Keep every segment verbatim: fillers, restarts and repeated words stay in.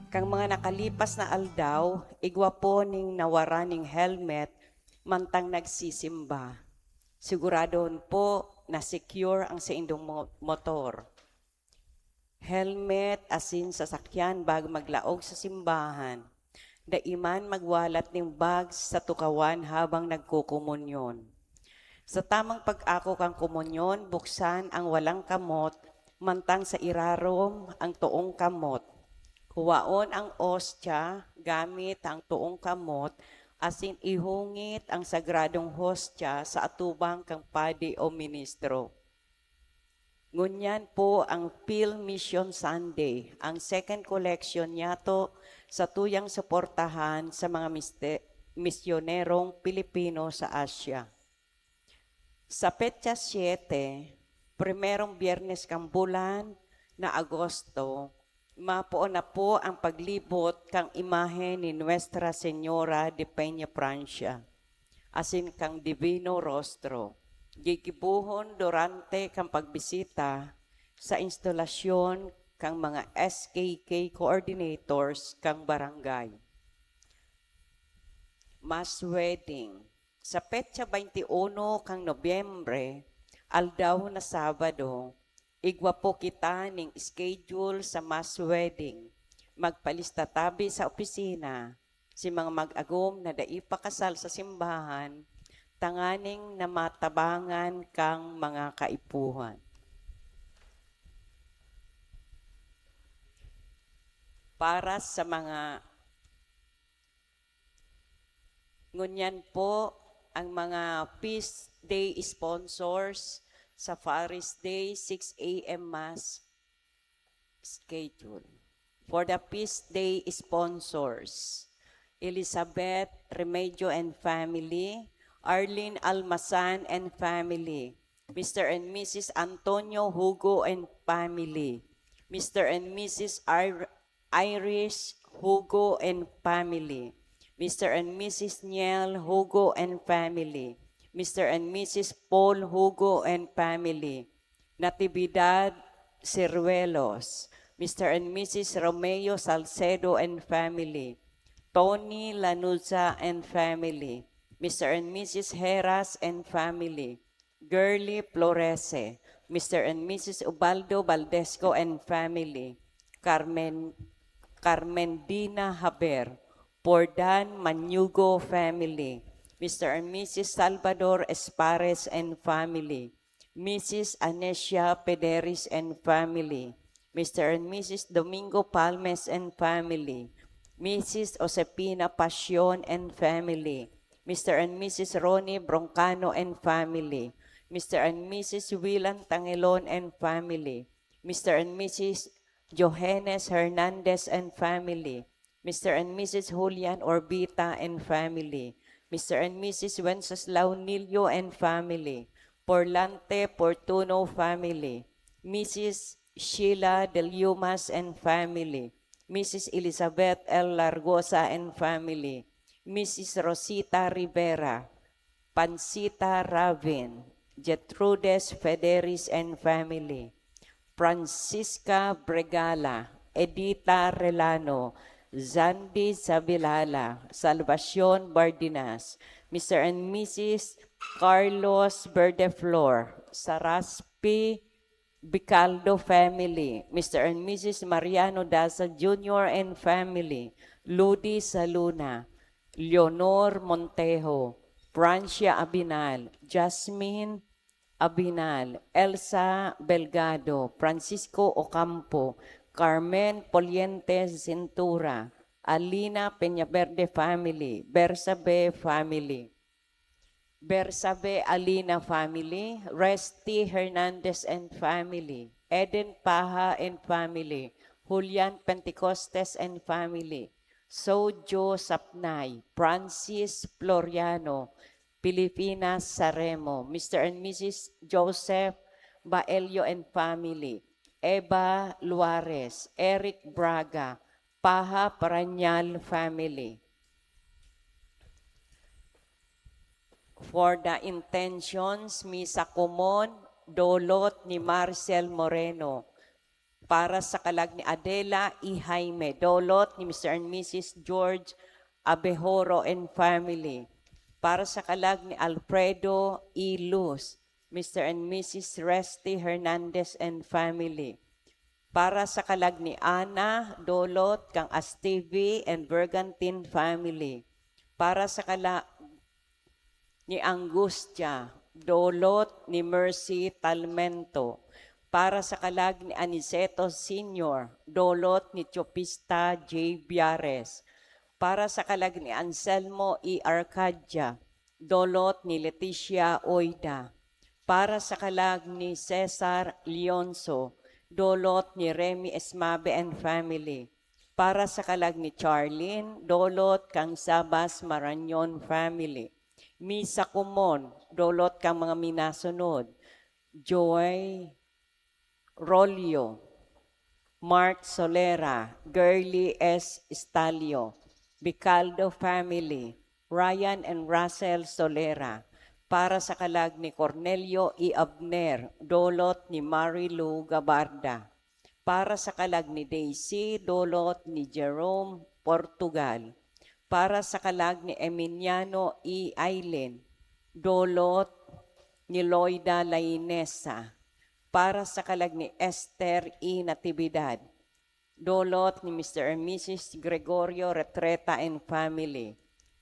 Kan mga nakalipas na aldaw, igwa po nin nawaran nin helmet mantang nagsisimba. Siguradon po na secure ang saindong mo-, motor. Helmet asin sasakyan bago maglaog sa simbahan. Dai man magwalat nin bag sa tukawan habang nagkokomunyon. Sa tamang pag-ako kan komunyon, buksan ang walang kamot, mantang sa irarom ang toong kamot. Huwaon ang ostya gamit ang toong kamot, asin ihungit ang sagradong hostya sa atubang kan padi o ministro. Ngunyan po ang Phil Mission Sunday, ang second collection niyato sa tuyang suportahan sa mga miste-, misyonerong Pilipino sa Asia. Sa petsa siete, primerong Biyernes kan bulan na Agosto, mapoon na po ang paglibot kan imahen ni Nuestra Señora de Peñafrancia asin kan Divino Rostro. Gigibohon durante kan pagbisita sa instalasyon kan mga S K K coordinators kan barangay. Mass wedding. Sa petsa twenty-uno kan Nobyembre, aldaw na Sabado, igwa po kita nin schedule sa mass wedding. Magpalista tabi sa opisina si mga mag-agom na dai pa kasal sa simbahan, tanganing na matabangan kan mga kaipuhan. Para sa mga, ngunyan po, ang mga feast day sponsors sa Father's Day, six A M Mass schedule. For the feast day sponsors, Elizabeth Remedio and family, Arlene Almasan and family, Mister and Missus Antonio Hugo and family, Mister and Missus Ir-, Iris Hugo and family, Mister and Missus Niel Hugo and family, Mister and Missus Paul Hugo and family, Natividad Ciruelos, Mister and Missus Romeo Salcedo and family, Tony Lanuza and family, Mister and Missus Heras and family, Girly Florese, Mister and Missus Ubaldo Valdesco and family, Carmen, Carmendina Haber, Pordan Mañugo family, Mister and Missus Salvador Espares and family, Missus Anesia Pederis and family, Mister and Missus Domingo Palmes and family, Missus Josefina Pasion and family, Mister and Missus Ronnie Broncano and family, Mister and Missus Willan Tangelon and family, Mister and Missus Johannes Hernandez and family, Mister and Missus Julian Orbita and family, Mister and Missus Wenceslao Nilio and family, Porlante Portuno family, Missus Sheila Dellumas and family, Missus Elizabeth L. Largosa and family, Missus Rosita Rivera, Pancita Ravin, Gertrudes Federis and family, Francisca Bregala, Edita Relano, Zandi Sabilala, Salvacion Bardinas, Mister and Missus Carlos Verdeflor, Saraspi Bicaldo family, Mister and Missus Mariano Daza Junior and family, Ludi Saluna, Leonor Montejo, Francia Abinal, Jasmine Abinal, Elsa Belgado, Francisco Ocampo, Carmen Poliente Cintura, Alina Peñaverde family, Bersabe family, Bersabe Alina family, Resty Hernandez and family, Eden Paha and family, Julian Pentecostes and family, Sojo Sapnay, Francis Floriano, Pilipina Saremo, Mister and Missus Joseph Baello and family, Eva Luares, Eric Braga, Paha Paranyal family. For the intentions, Misa Common, Dolot ni Marcel Moreno, Para sa kalag ni Adela E. Jaime, dolot ni Mister and Missus George Abejoro and family. Para sa kalag ni Alfredo E. Luz, Mister and Missus Resty Hernandez and family. Para sa kalag ni Ana, dolot kan Astivi and Bergantin family. Para sa kalag ni Angustia, dolot ni Mercy Talmento. Para sa kalag ni Aniceto Senior, dolot ni Chopista J. Biares. Para sa kalag ni Anselmo E. Arcadia, dolot ni Leticia Oida. Para sa kalag ni Cesar Leonso, dolot ni Remy Esmabe and family. Para sa kalag ni Charlene, dolot kan Sabas Marañon family. Misa Kumon, dolot kan mga minasunod: Joy Rolio, Mark Solera, Girly S. Stalio, Bicaldo family, Ryan and Russell Solera. Para sa kalag ni Cornelio E. Abner, dolot ni Marilu Gabarda. Para sa kalag ni Daisy, dolot ni Jerome Portugal. Para sa kalag ni Eminiano E. Ailen, dolot ni Loida Lainesa. Para sa kalag ni Esther E. Natividad, dolot ni Mister and Missus Gregorio Retreta and family.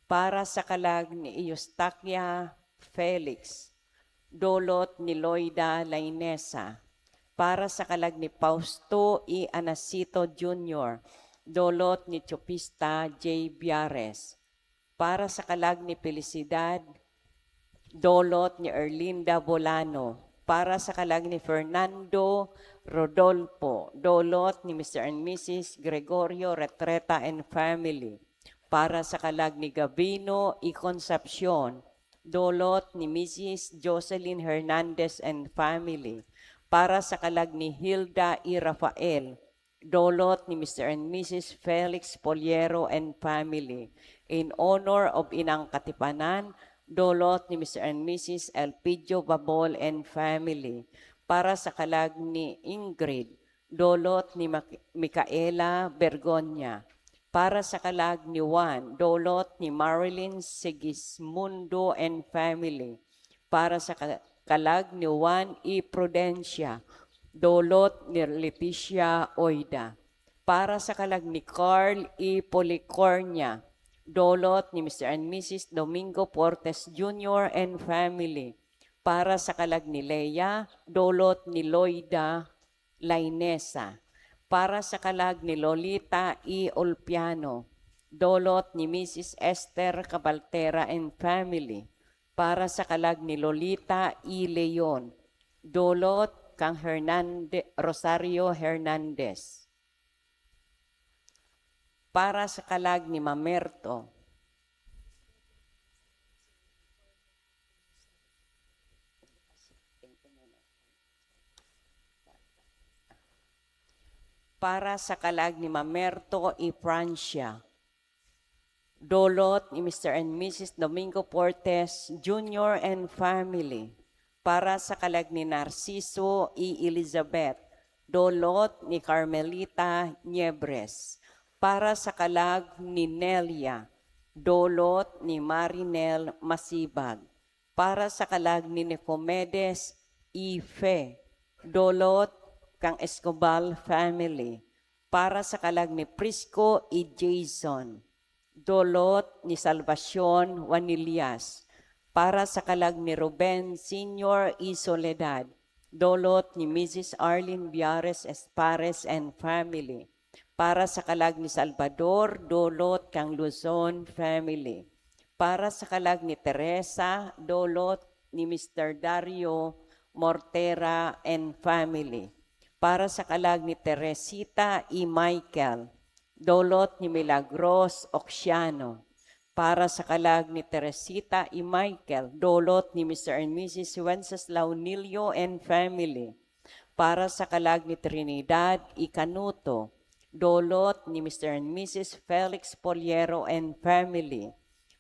Para sa kalag ni Eustaquia Felix, dolot ni Loida Lainesa. Para sa kalag ni Fausto E. Anacito Junior, dolot ni Chopista J. Biares. Para sa kalag ni Felicidad, dolot ni Erlinda Bolano. Para sa kalag ni Fernando Rodolfo, dolot ni Mister and Missus Gregorio Retreta and family. Para sa kalag ni Gabino y Concepcion, dolot ni Missus Jocelyn Hernandez and family. Para sa kalag ni Hilda y Rafael, dolot ni Mister and Missus Felix Poliero and family. In honor of Inang Katipanan, dolot ni Mister and Missus Elpidio Babol and family. Para sa kalag ni Ingrid, dolot ni Mac-, Micaela Bergonia. Para sa kalag ni Juan, dolot ni Marilyn Sigismundo and family. Para sa ka-, kalag ni Juan E. Prudencia, dolot ni Leticia Oida. Para sa kalag ni Carl E. Policornia, dolot ni Mister and Missus Domingo Portes Junior and family. Para sa kalag ni Lea, dolot ni Loida Lainesa. Para sa kalag ni Lolita E. Olpiano, dolot ni Missus Esther Cabaltera and family. Para sa kalag ni Lolita E. Leon, dolot kan Hernande-, Rosario Hernandez. Para sa kalag ni Mamerto, para sa kalag ni Mamerto E. Francia, dolot ni Mister and Missus Domingo Portes Junior and family. Para sa kalag ni Narciso E. Elizabeth, dolot ni Carmelita Niebres. Para sa kalag ni Nelia, dolot ni Marinel Masibag. Para sa kalag ni Nicomedes E. Fe, dolot kan Escobar family. Para sa kalag ni Prisco E. Jason, dolot ni Salvacion Juanillas. Para sa kalag ni Ruben Senior E. Soledad, dolot ni Missus Arlene Biares Espares and family. Para sa kalag ni Salvador, dolot kan Luzon family. Para sa kalag ni Teresa, dolot ni Mister Dario Mortera and family. Para sa kalag ni Teresita E. Michael, dolot ni Milagros Oxiano. Para sa kalag ni Teresita E. Michael, dolot ni Mister and Missus Wenceslao Nilio and family. Para sa kalag ni Trinidad E. Canuto, dolot ni Mister and Missus Felix Poliero and family.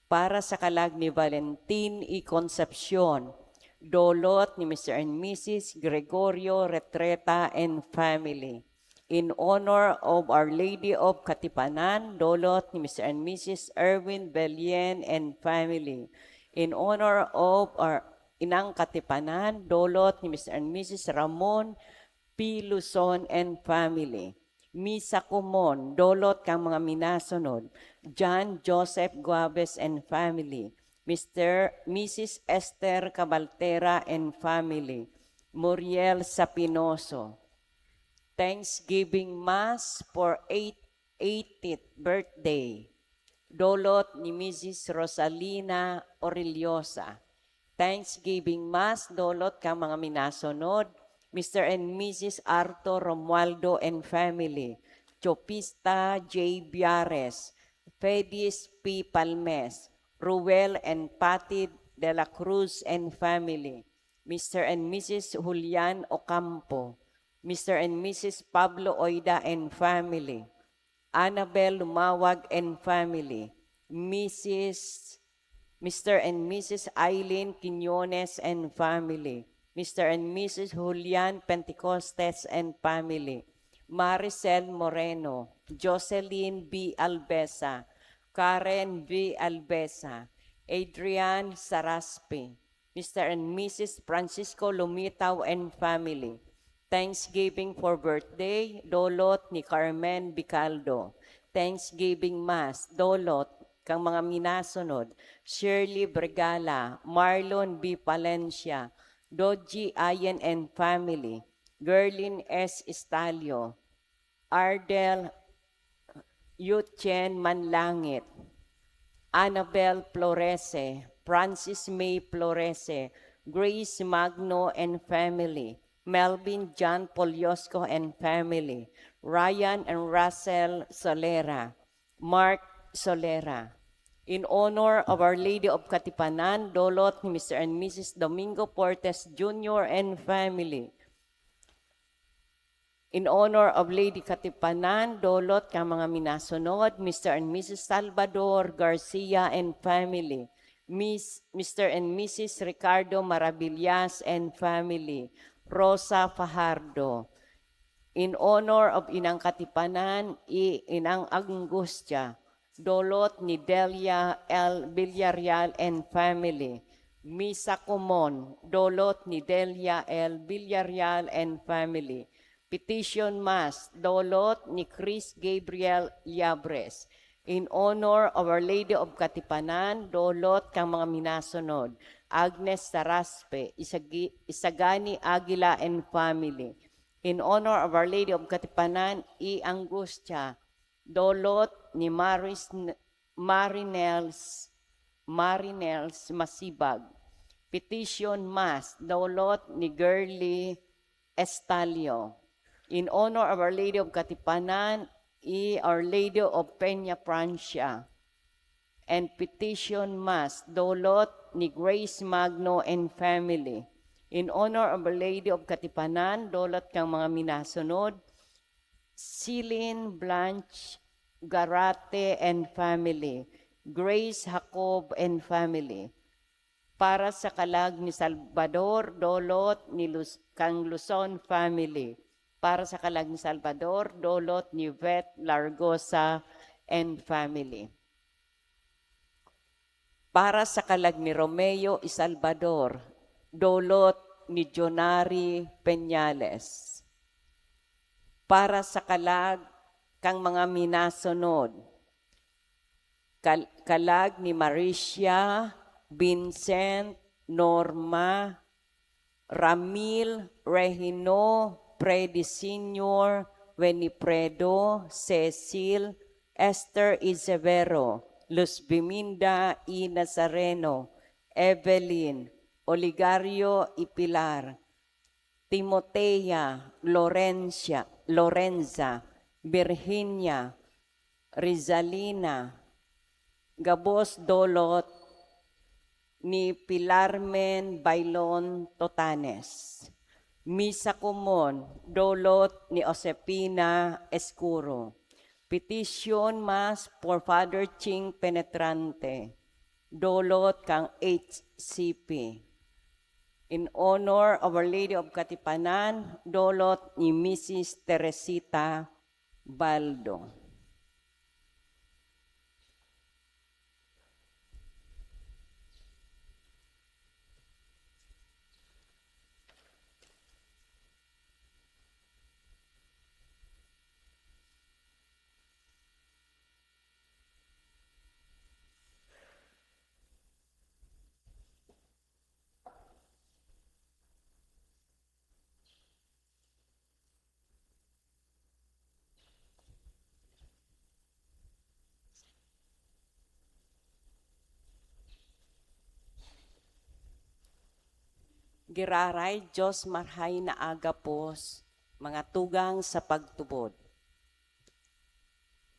Para sa kalag ni Valentin E. Concepcion, dolot ni Mister and Missus Gregorio Retreta and family. In honor of Our Lady of Katipanan, dolot ni Mister and Missus Erwin Belien and family. In honor of our Inang Katipanan, dolot ni Mister and Missus Ramon P. Luzon and family. Misa Common, dolot kan mga minasunod, John Joseph Guaves and family, Mister, Missus Esther Cabaltera and family, Muriel Sapinoso. Thanksgiving Mass for eight, eightieth birthday, dolot ni Missus Rosalina Orellosa. Thanksgiving Mass, dolot kan mga minasunod, Mister and Missus Arthur Romualdo and family, Chopista J. Biares, Fedis P. Palmes, Ruel and Patty de la Cruz and family, Mister and Missus Julian Ocampo, Mister and Missus Pablo Oida and family, Annabel Lumawag and family, Missus Mister and Missus Eileen Quiñones and family, Mister and Missus Julian Pentecostes and family, Maricel Moreno, Jocelyn B. Albesa, Karen V. Albesa, Adrian Saraspe, Mister and Missus Francisco Lumitaw and family. Thanksgiving for birthday, dolot ni Carmen Bicaldo. Thanksgiving Mass, dolot kan mga minasunod, Shirley Bregala, Marlon B. Palencia, Dodgy Ayen and family, Gerlin S. Estalio, Ardel Yutchen Manlangit, Annabel Florese, Francis May Florese, Grace Magno and family, Melvin John Poliosco and family, Ryan and Russell Solera, Mark Solera. In honor of Our Lady of Katipanan, dolot ni Mister and Missus Domingo Portes Junior and family. In honor of Lady Katipanan, dolot kan mga minasunod, Mister and Missus Salvador Garcia and family, Miss, Mister and Missus Ricardo Maravillas and family, Rosa Fajardo. In honor of Inang Katipanan, i Inang Angustia, dolot ni Delia L. Villarreal and family. Misa Common, dolot ni Delia L. Villarreal and family. Petition Mass, dolot ni Chris Gabriel Liabres. In honor of Our Lady of Katipanan, dolot kan mga minasunod, Agnes Saraspe, Isagi-, Isagani Aguila and family. In honor of Our Lady of Katipanan, i Angustia, dolot ni Maris-, Marinels, Marinels Masibag. Petition Mass, dolot ni Girly Estalio. In honor of Our Lady of Katipanan, i Our Lady of Peña Francia. And petition Mass, dolot ni Grace Magno and family. In honor of Our Lady of Katipanan, dolot kan mga minasunod, Celine Blanche Garate and family, Grace Jacob and family. Para sa kalag ni Salvador, dolot ni Luz-, kang Luzon family. Para sa kalag ni Salvador, dolot ni Vet Largosa and family. Para sa kalag ni Romeo y Salvador, dolot ni Jonari Peñales. Para sa kalag kan mga minasunod, kal-, kalag ni Maricia, Vincent, Norma, Ramil, Regino, Freddy Senior, Winifredo, Cecil, Esther Isevero, Luz Biminda y Nazareno, Evelyn, Oligario y Pilar, Timotea, Lorencia, Lorenza, Virginia, Rizalina, gabos dolot ni Pilarmen Bailon Totanes. Misa Common, dolot ni Josefina Escuro. Petition Mass for Father Ching Penetrante, dolot kang H C P. In honor of Our Lady of Katipanan, dolot ni Missus Teresita Baldo. Giraray, Dios marahay na aga po, mga tugang sa pagtubod.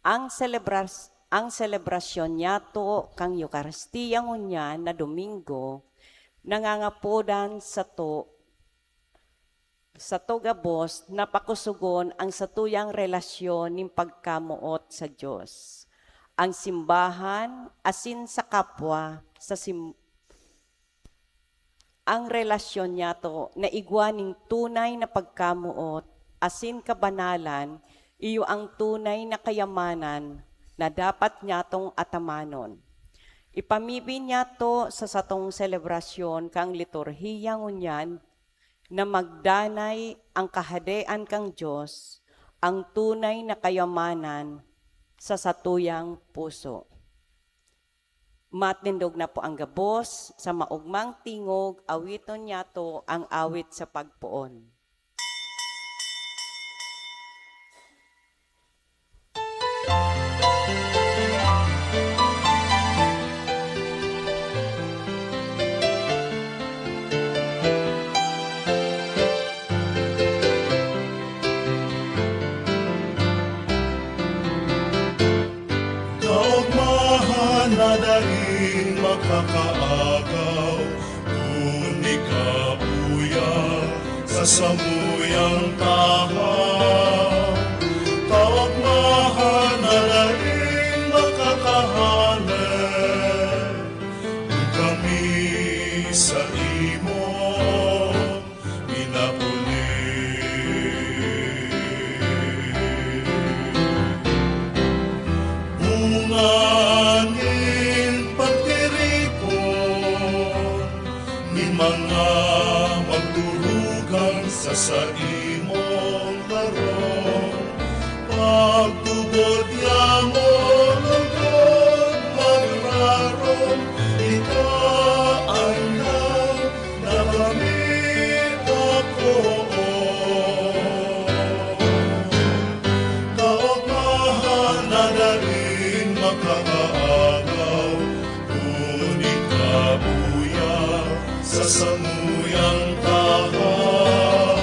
Ang selebras-, ang selebrasyon niyato kan Eukaristia ngunyan na Domingo nangangapodan sato, sato gabos na pakosogon ang satuyang relasyon nin pagkamoot sa Dios, ang simbahan, asin sa kapwa sa sim-, ang relasyon niyato na igwa nin tunay na pagkamoot asin kabanalan, iyo ang tunay na kayamanan na dapat niyatong atamanon. Ipamibi niyato sa satong selebrasyon kan liturhiya ngunyan na magdanay ang Kahadean kan Dios, ang tunay na kayamanan sa satuyang puso. Matindog na po ang gabos, sa maogmang tingog, awiton niyato ang awit sa pagpoon. Kaogmahan na daing makakaagaw, kun ikabuya sa samuyang tahaw. Kaogmahan na daing makakahale, kun kami sa imo minapuli. Bunga nin pagtiripon nin mga magturugang sa saimong harong. Pagtubod niamo lugod magrarom, ika an na kami ako. Kaogmahan na daing makakaagaw, kun ikabuya sa samuyang tahaw.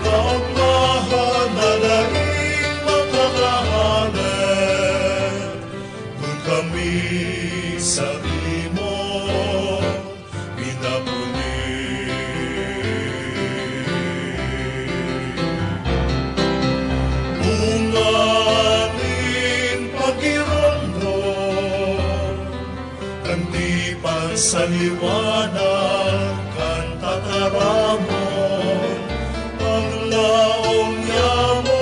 Kaogmahan na daing makakahale, kun kami sa imo pinapuli. Bunga nin pagiromdom kan tipan sa liwanag kan tataramon, paglaom niamo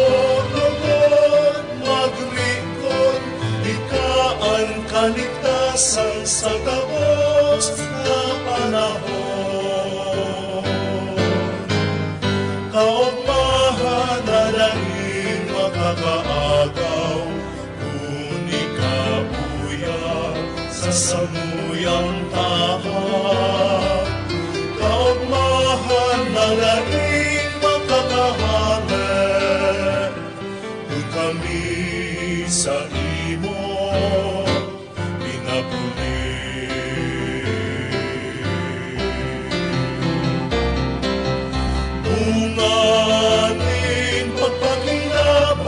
lugod magrikot, ika an kaligtasan sa gabos na panahon. Kaogmahan na daing makakaagaw, kun ikabuya sa samuyang tahaw. Kaogmahan na daing makakahale, kun kami sa imo pinapuli. Bunga nin pagpakinaban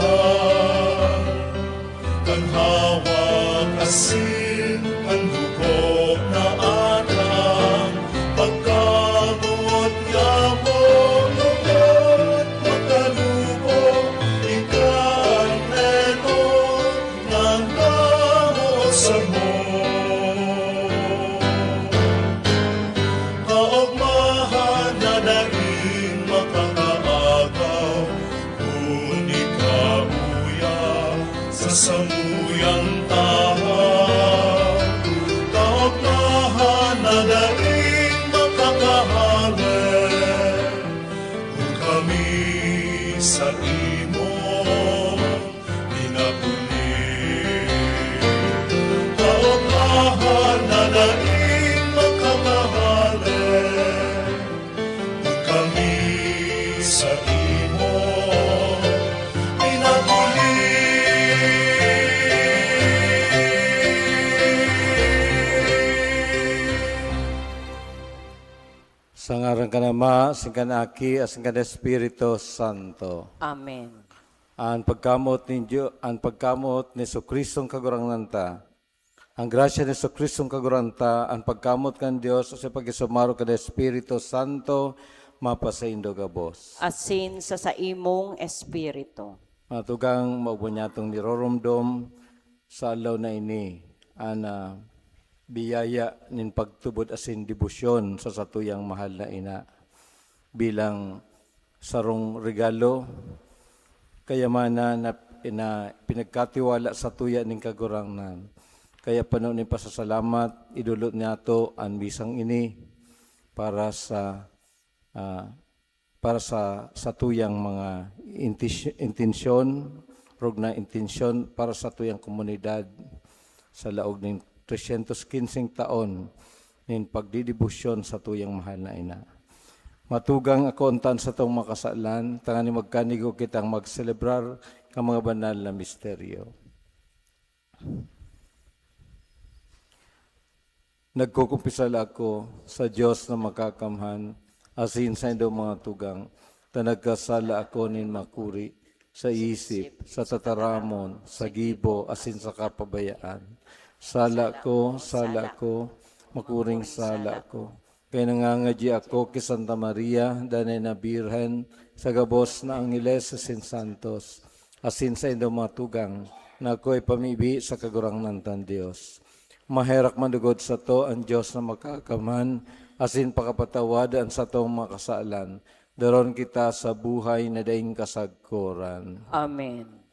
kan hawak asin kan dugo na atang, pagkamoot niamo lugod magkanubo, ika an enot nagkamoot samo. Kaogmahan Samuyang tahaw, kaogmahan na daing makakahale, kun kami sa imo pinapuli. Kaogmahan na daing makakahale, kami sa imo pinapuli. Sa ngaran kan Ama, asin kan Aki, asin kan Espiritu Santo. Amen. An pagkamoot nin Diyo-, an pagkamoot ni Jesu-Cristong Kagurangnan ta, ang grasya ni Jesu-Cristong Kagurangnan ta, an pagkamoot kan Dios, asin pakisumaro kan Espiritu Santo, mapasaindo gabos. Asin sa saimong espiritu. Mga tugang, maugma niyatong niroromdom sa aldaw na ini, an, ah, biyaya nin pagtubod asin debosyon sa satuyang mahal na ina. Bilang sarong regalo, kayamanan na, na pinagkatiwala satuya nin Kagurangnan. Kaya pano nin pasasalamat, idolot niyato an misang ini para sa, ah, para sa satuyang mga intis-, intensyon, rog na intensyon para satuyang komunidad sa laog nin tresyentos kinseng taon nin pagdedebosyon satuyang mahal na ina. Matugang ako unta an satong mga kasalan, tanganing magkanigo kitang magselebrar kan mga banal na misteryo. Nagkukumpisal ako sa Dios na Makakamhan, asin saindo, mga tugang, ta nagkasala ako nin makuri, sa isip, sa tataramon, sa gibo, asin sa kapabayaan. Sala ko, sala ko, makuring sala ko. Kaya nangangadyi ako ki Santa Maria, danay na Birhen, sa gabos na angheles asin santos, asin saindo, mga tugang, na akoy pamibi sa Kagurangnan tang Dios. Maherak manugod sato an Dios na Makakamhan, asin pakapatawad an satong mga kasalan. Daron kita sa buhay na daing kasagkoran. Amen.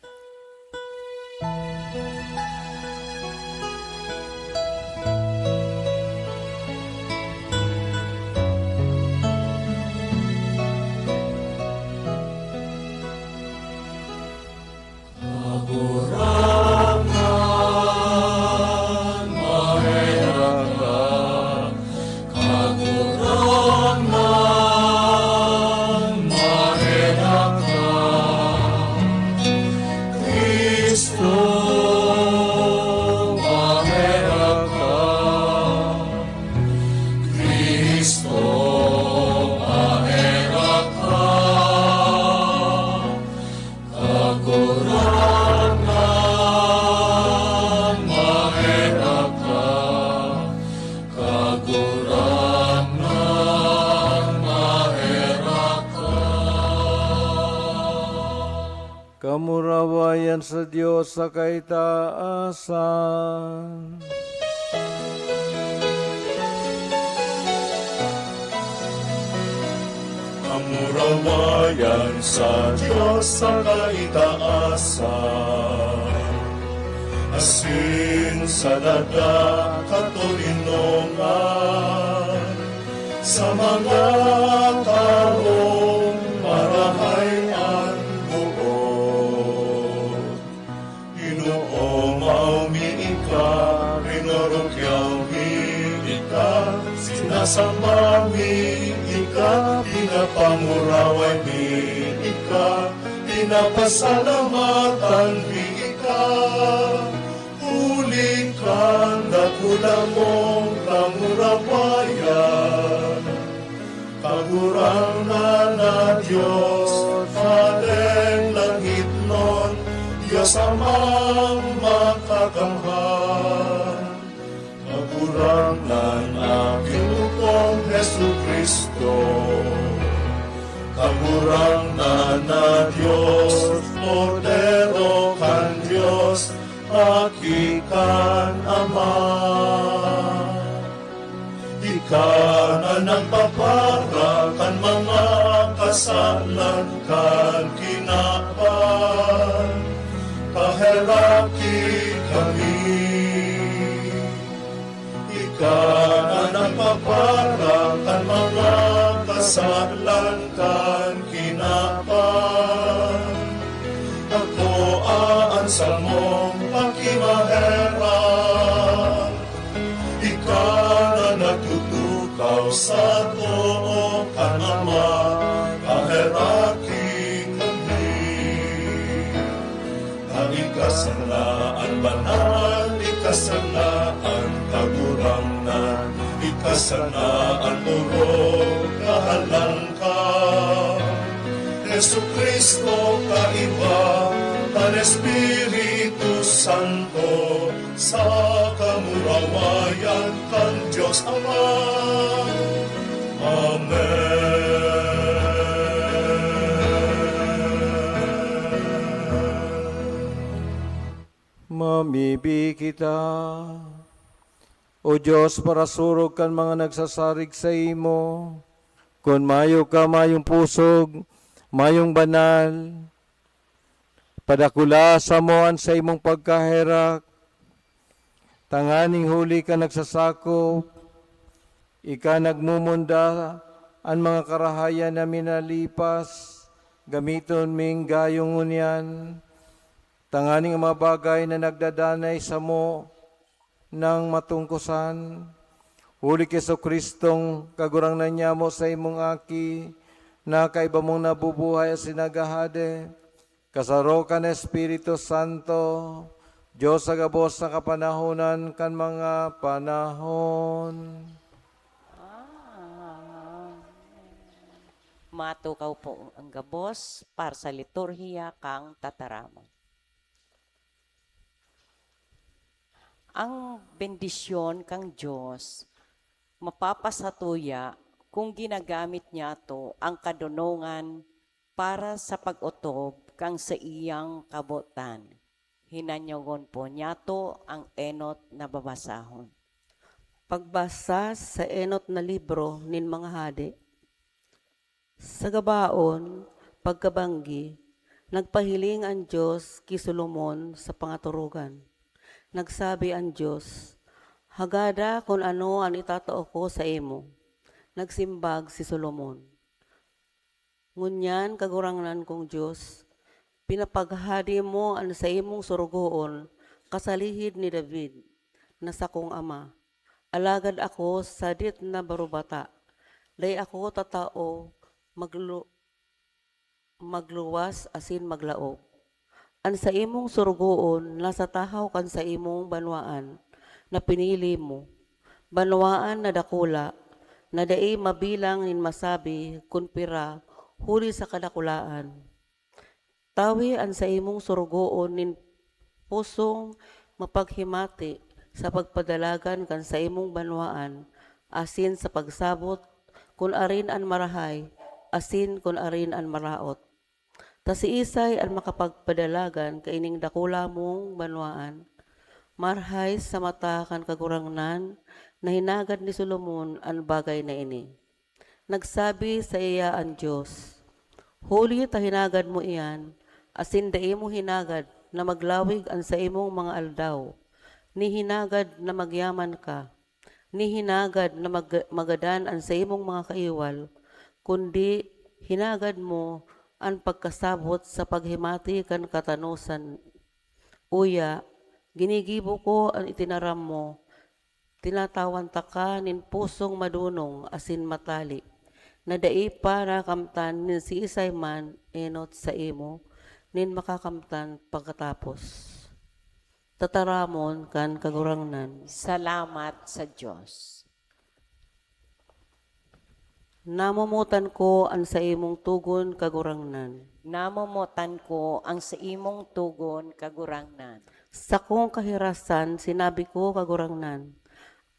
Kagurangnan, maherak ka. Kagurangnan, maherak ka. Cristo, maherak ka. Cristo, maherak ka. Kagurangnan, maherak ka. Kagurangnan, maherak ka. Kamurawayan sa Dios sa kaitaasan. Kamurawayan sa Dios sa kaitaasan, asin sa daga katoninongan, sa mga tawong marahay an boot. Ginoo, mayo mi ika, rinorokyaw mi ika, sinasamba mi ika, pinapanguraway mi ika, pinapasalamatan mi ika, huli kan dakula mong kamurawayan. Kagurangnan na Dios, Padeng langitnon, Dios Amang makakamhan. Kagurangnan na Ginoo kong Jesu-Cristo. Kagurangnan na Dios, Kordero kan Dios, aki kan Ama. Ika na nagpapara kan mga kasalan kan kinaban. Kan Heraki kami. Ika na nagpapara kan mga kasalan kan kinaban. Akoa an samong pakimaherak. Ika na nagtutukaw sa too kan Ama, paheraki kami. Ika sana an banal, ika sana an kagurangnan, ika sana an orog kahalan ka. Jesu-Cristo, kaiba kan Espiritu Santo, sa kamurawayan kan Dios Ama. Amen. Mamibi kita. O Dios, parasurog kan mga nagsasarig saimo, kun mayo ka mayong pusog, mayong banal, padakula samo an saimong pagkaherak, tanganing huli ka nagsasakop, ika nagmumunda an mga karahayan na minalipas, gamiton ming gayong ngunyan, tanganing ang mga bagay na nagdadanay samo nang matungkosan. Huli ki Jesu-Cristong Kagurangnan nyamo, saimong Aki, na kaiba mong nabubuhay asin naghahade, kasaro kan Espiritu Santo, Dios sa gabos na kapanahonan kan mga panahon. Amen. Matukaw po ang gabos para sa liturhiya kan tataramon. Ang bendisyon kan Dios mapapasatuya kun ginagamit niyato an kadonongan para sa pag-otob kan saiyang kabotan. Hinanyogon po niyato ang enot na babasahon. Pagbasa sa enot na libro nin mga hade. Sa gabaon, pagkabanggi, nagpahiling an Dios ki Solomon sa pangatorogan. Nagsabi an Dios, "Hagada kun ano an itatao ko saimo." Nagsimbag si Solomon, "Ngunyan, Kagurangnan kong Dios, pinapaghade mo an saimong sorogoon kasalihid ni David, na sakong ama. Alagad ako sadit na barobata, dai ako tatao maglu-, magluwas asin maglaog. An saimong sorogoon nasa tahaw kan saimong banwaan na pinili mo, banwaan na dakula, na dai mabilang nin masabi kun pira huli sa kadakulaan. Tawi an saimong sorogoon nin pusong mapaghimati sa pagpadalagan kan saimong banwaan asin sa pagsabot kun arin an marahay asin kun arin an maraot. Ta siisay an makapagpadalagan kaining dakula mong banwaan? Marhay sa mata kan Kagurangnan na hinagad ni Solomon an bagay na ini." Nagsabi saiya an Dios, "Huli ta hinagad mo iyan, asin dai mo hinagad na maglawig an saimong mga aldaw, ni hinagad na magyaman ka, ni hinagad na mag-, magadan an saimong mga kaiwal, kundi hinagad mo an pagkasabot sa paghimati kan katanosan. Uya, ginigibo ko an itinaram mo, tinatawan taka nin pusong madonong asin matali, na dai pa nakamtan nin siisay man enot saimo nin makakamtan pagkatapos." Tataramon kan Kagurangnan. Salamat sa Dios. Namomotan ko an saimong togon, Kagurangnan. Namomotan ko ang saimong togon, Kagurangnan. Sakong kahirasan sinabi ko, Kagurangnan,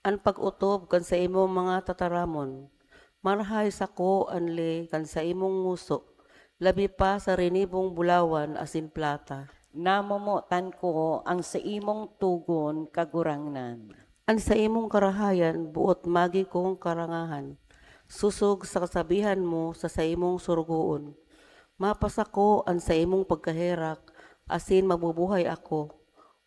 an pag-otob kan saimong mga tataramon. Marhay sako an le kan saimong ngoso, labi pa sa rinibong bulawan asin plata. Namomotan ko ang saimong togon, Kagurangnan. An saimong karahayan boot magi kong karangahan, sosog sa kasabihan mo sa saimong sorogoon. Mapasako an saimong pagkaherak asin mabubuhay ako,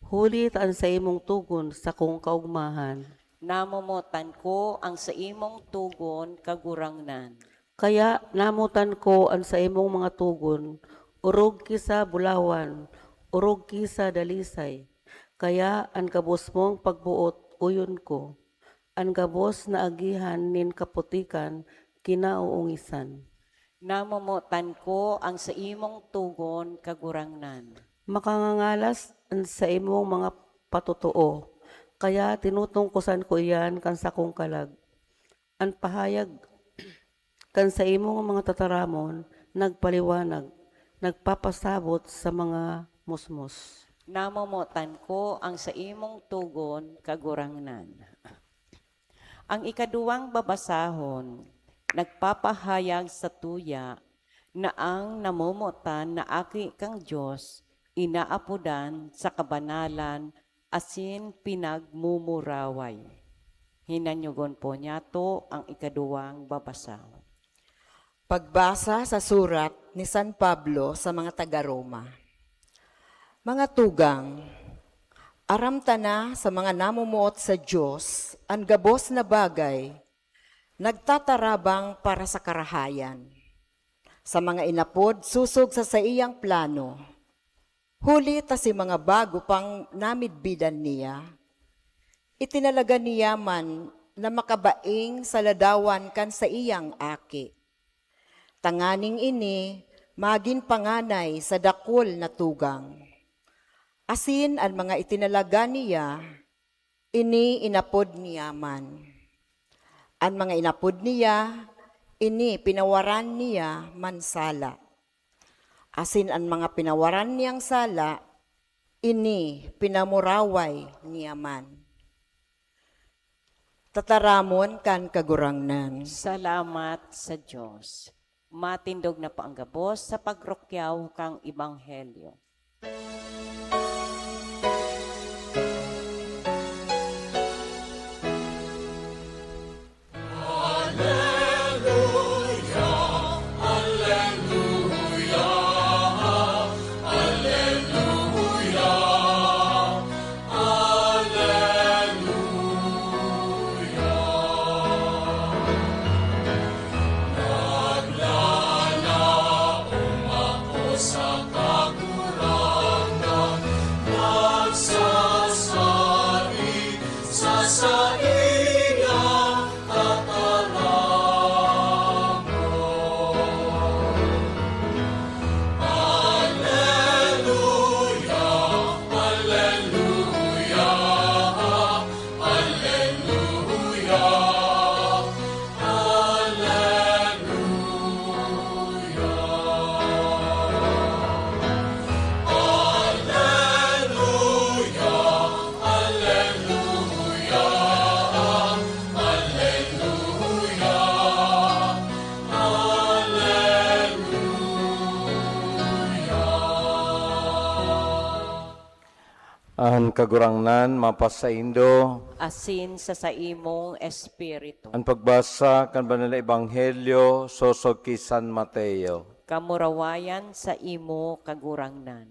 huli ta an saimong togon sakong kaogmahan. Namomotan ko ang saimong togon, Kagurangnan. Kaya namotan ko an saimong mga togon, orog ki sa bulawan, orog ki sa dalisay. Kaya an gabos mong pagboot, oyon ko. An gabos na agihan nin kaputikan, kinaoongisan. Namomotan ko ang saimong togon, Kagurangnan. Makangangalas an saimong mga patotoo, kaya tinutungkosan ko iyan kan sakong kalag. An pahayag kan saimong mga tataramon nagpaliwanag, nagpapasabot sa mga musmos. Namomotan ko ang saimong togon, Kagurangnan. Ang ikaduwang babasahon nagpapahayag sa tuya na ang namomotan na Aki kan Dios inaapodan sa kabanalan asin pinagmumuraway. Hinanyogon po niyato ang ikaduwang babasahon. Pagbasa sa surat ni San Pablo sa mga taga-Roma. Mga tugang, aram ta na sa mga namomoot sa Dios an gabos na bagay nagtatarabang para sa karahayan, sa mga inapod sosog sa saiyang plano. Huli ta si mga bago pang namidbidan niya, itinalaga niya man na makabaing sa ladawan kan saiyang Aki, tanganing ini magin panganay sa dakul na tugang. Asin an mga itinalaga niya, ini inapod niya man. An mga inapod niya, ini pinawaran niya man sala. Asin an mga pinawaran niyang sala, ini pinamuraway niya man. Tataramon kan Kagurangnan. Salamat sa Dios. Matindog na po ang gabos sa pagrukyaw kang Ebanghelyo. An Kagurangnan mapasaindo. Asin sa saimong espiritu. An pagbasa kan Banal na Ebanghelyo sosog ki San Mateo. Kamurawayan sa imo, Kagurangnan.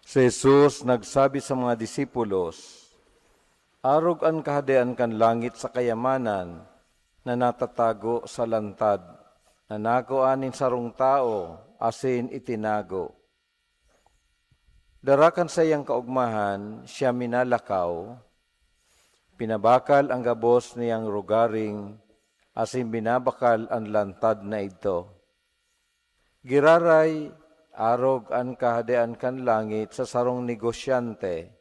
Si Jesus nagsabi sa mga disipulos, "Arog an Kahadean kan langit sa kayamanan na natatago sa lantad na nakua nin sarong tawo asin itinago. Dara kan saiyang kaogmahan, siya minalakaw, pinabakal an gabos niyang rogaring asin binabakal an lantad na idto." Giraray, arog an Kahadean kan langit sa sarong negosyante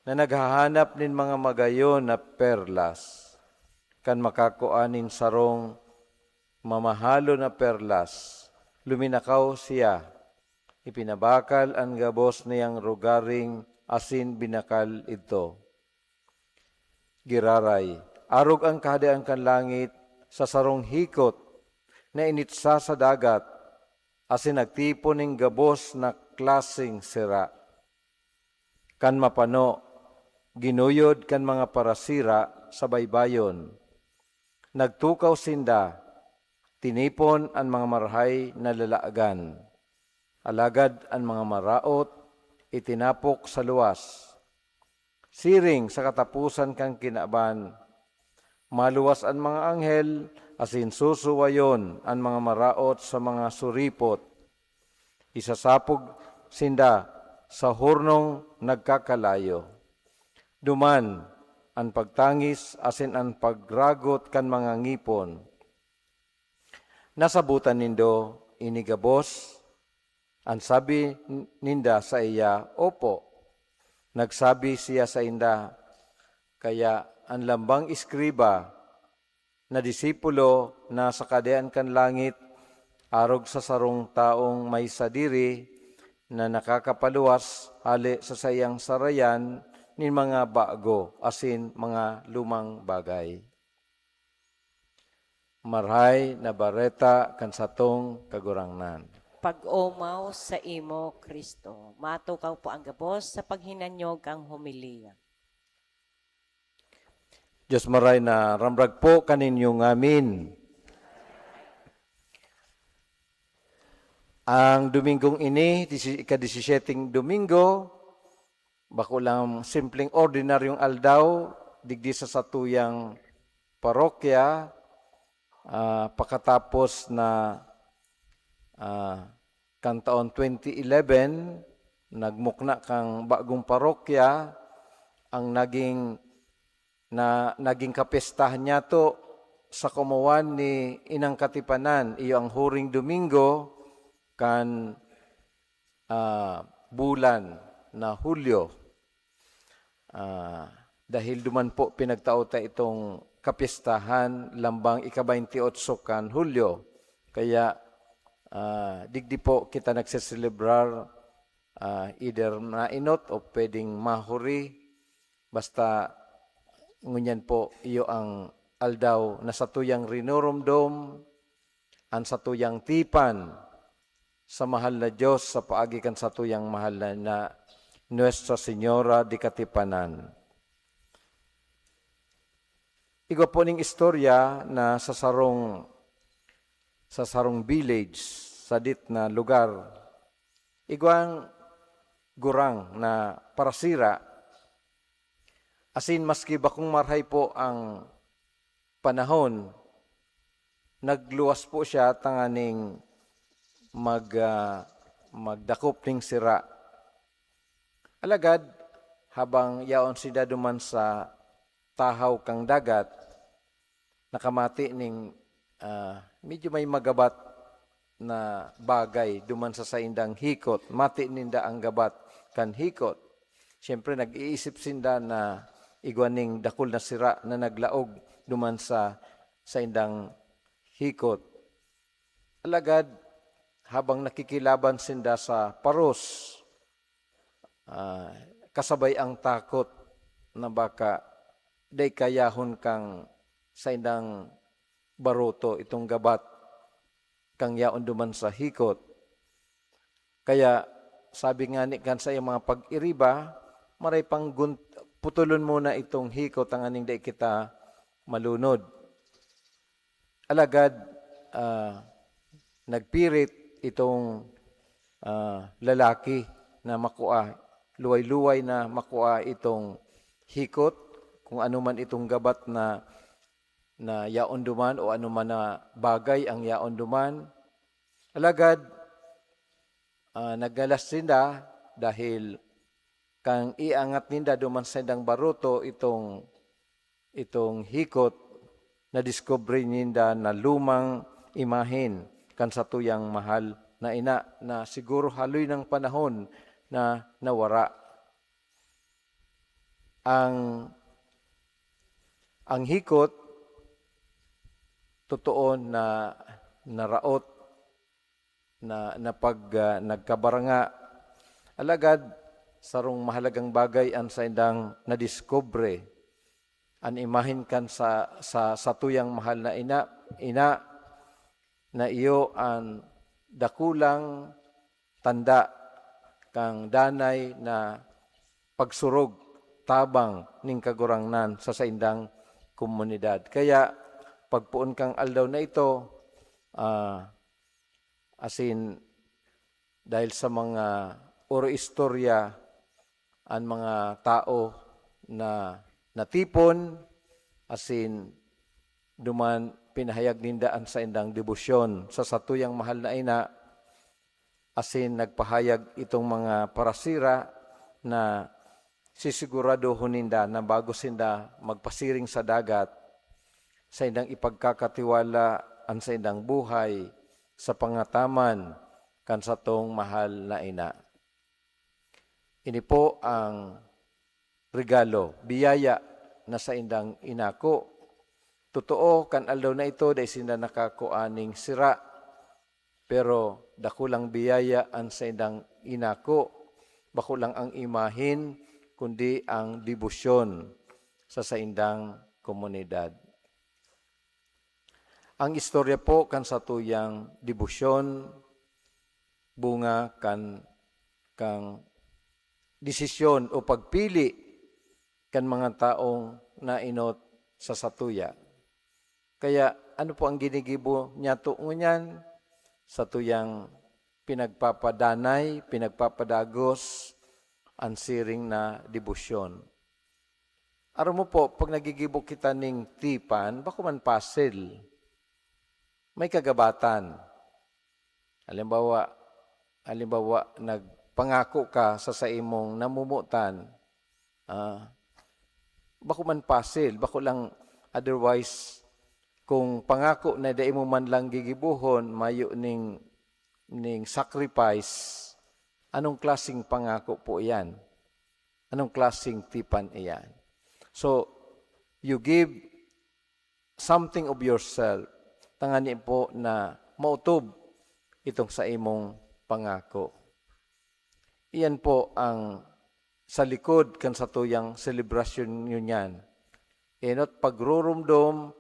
na naghahanap nin mga magayon na perlas. Kan makakua nin sarong mamahalon na perlas, luminakaw siya, ipinabakal an gabos niyang rogaring asin binakal idto. Giraray, arog an Kahadean kan langit sa sarong hikot na initsa sa dagat asin nagtipon nin gabos na klaseng sira. kan mapano, ginuyod kan mga parasira sa baybayon. Nagtukaw sinda, tinipon an mga marahay na lalagan, alagad an mga maraot itinapok sa luwas. Siring sa kataposan kan kinaban, maluwas an mga anghel asin susuwayon an mga maraot sa mga suripot. Isasapog sinda sa hornong nagkakalayo. Duman an pagtangis asin an pagragot kan mga ngipon. Nasabotan nindo ini gabos? An sabi ninda saiya, "Opo." Nagsabi siya sainda, "Kaya an lambang eskriba na disipulo na sa Kahadean kan langit, arog sa sarong taong may sadiri na nakakapaluwas hale sa saiyang sarayan nin mga bago asin mga lumang bagay." Marahay na Bareta kan satong Kagurangnan. Pag-omaw sa imo, Kristo. Matukaw po ang gabos sa paghinanyog kang homilya. Diyos maray na ramrag po kaninyo ngamin. Ang Domingong ini, disi-, ika-disisiyeteng Domingo, bako lang simpleng ordinaryong aldaw, digdi sa satuyang parokya, ah, pakatapos na, ah, kan taon twenty eleven, nagmukna kang bagong parokya, ang naging, na, naging kapestahan niyato sa kumuwan ni Inang Katipanan, iyo ang huring Domingo kan, ah, bulan na Hulyo. Ah, dahil duman po pinagtao ta itong kapyestahan lambang ika-baynti otso kan Hulyo. Kaya, ah, digdi po kita nagseselebrar, ah, either nainot o pwedeng mahuri. Basta ngunyan po, iyo ang aldaw na satuyang rinoromdom an satuyang tipan sa mahal na Diyos sa paagi kan satuyang mahal na, na Nuestra Señora de Katipanan. Igwa po ning istorya na sa sarong, sa sarong village, sadit na lugar, igwang gurang na parasira, asin maski bakong marahay po ang panahon, nagluwas po siya tanganing mag, ah, magdakop ning sira. Alagad, habang yaon sinda duman sa tahaw kan dagat, nakamati ning, ah, medyo may magabat na bagay duman sa saindang hikot. Mati ninda ang gabat kan hikot. Siyempre, nag-iisip sinda na igwa ning dakul na sira na naglaog duman sa saindang hikot. Alagad, habang nakikilaban sinda sa paros, ah, kasabay ang takot na baka dai kayahon kan saindang baroto itong gabat kan yaon duman sa hikot. Kaya sabi ngani kan saiyang mga pag-iriba, "Maray pang gun-, putulon muna itong hikot tanganing dai kita malunod." Alagad, ah, nagpirit itong, ah, lalaki na makua, luway-luway na makua itong hikot, kung ano man itong gabat na, na yaon duman o ano man na bagay ang yaon duman. Alagad, ah, naggalas sinda dahil kan iangat ninda duman sa saindang baroto itong, itong hikot, nadiskubre ninda na lumang imahen kan satuyang mahal na ina na siguro haloy nang panahon na nawara. Ang, ang hikot, totoo na naraot, na, na pag, ah, nagkabaranga. Alagad, sarong mahalagang bagay an saindang nadiskubre, an imahen kan sa, sa satuyang mahal na ina, ina, na iyo an dakulang tanda kan danay na pagsurog tabang ning Kagurangnan sa saindang komunidad. Kaya pagpoon kang aldaw na ito, ah, asin dahil sa mga oro-istorya, an mga tao na natipon, asin duman pinahayag ninda an saindang debosyon sa satuyang mahal na ina, asin nagpahayag itong mga parasira na sisiguradohon ninda na bago sinda magpasiring sa dagat, saindang ipagkakatiwala an saindang buhay sa pangataman kan satong mahal na ina. Ini po ang regalo, biyaya na saindang inako. Totoo, kan aldaw na ito, dai sinda nakakua ning sira, pero dakulang biyaya an saindang inako. Bako lang ang imahin, kundi ang debosyon sa saindang komunidad. Ang istorya po kan satuyang debosyon, bunga kan, kan desisyon o pagpili kan mga taong naenot sa satuya. Kaya ano po ang ginigibo niyato ngunyan? Satuyang pinagpapadanay, pinagpapadagos an siring na debosyon. Aram mo po, pag nagigibo kita ning tipan, bako man pasil. May kagabatan. Halimbawa, halimbawa, nagpangako ka sa saimong namomotan, ah, bako man pasil, bako lang, otherwise, kung pangako na dai mo man lang gigibohon, mayo ning, ning sacrifice, anong klaseng pangako po iyan? Anong klaseng tipan iyan? So, you give something of yourself, tangani po na maotob itong saimong pangako. Iyan po ang sa likod kan satuyang selebrasyon ngunyan. Enot pagrurumdom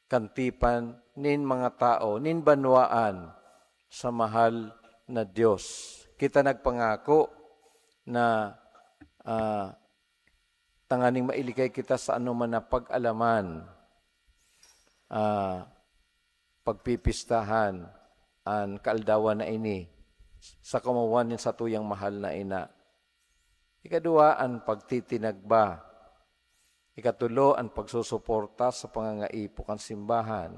kan tipan nin mga tao, nin banwaan sa mahal na Dios. Kita nagpangako na, ah, tanganing mailigay kita sa anoman na pag-alaman, ah, pagpipistahan an kaaldawan na ini sa kamawan nin satuyang mahal na ina. Ikaduwa, an pagtitinagba. Ikatulo, an pagsusuporta sa pangangaipo kan simbahan.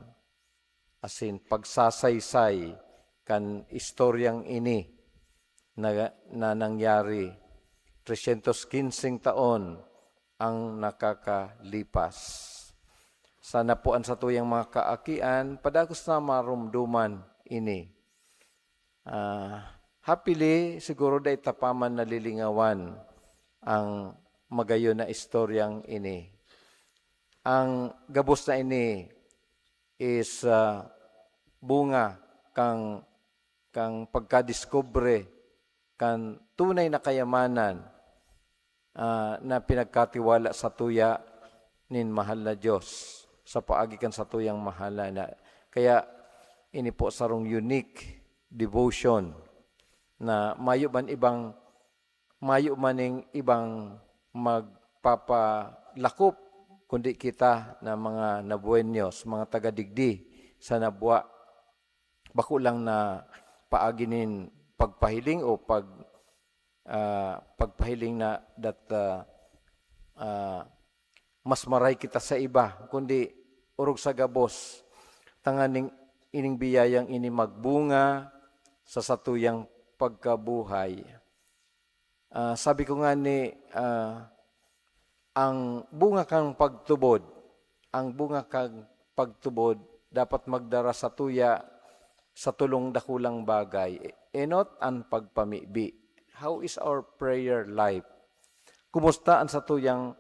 Asin pagsasaysay kan istoryang ini na, na nangyari tresyentos kinseng taon ang nakakalipas. Sana po an satuyang mga kaakian padagos na maromdoman ini. Ah, happily, siguro dai ta pa man nalilingawan ang magayon na istoryang ini. Ang gabos na ini is, ah, bunga kan, kan pagkadiskubre kan tunay na kayamanan, ah, na pinagkatiwala satuya nin mahal na Dios sa paagi kan satuyang mahal na ina. Kaya ini po sarong unique devotion na mayo man ibang, mayo man ning ibang magpapalakop, kundi kita na mga nabuenyos, mga taga digdi sa nabwa. Bako lang na paagi nin pagpahiling o pag, ah, pagpahiling na that, ah, ah, mas maray kita sa iba, kundi orog sa gabos, tanganing ining biyayang ini magbunga sa satuyang pagkabuhay. Ah, sabi ko nga ni, ah, ang bunga kang pagtubod, ang bunga kang pagtubod dapat magdara satuya sa tulong dakulang bagay. Enot an pagpamibi. How is our prayer life? Kumusta an satuyang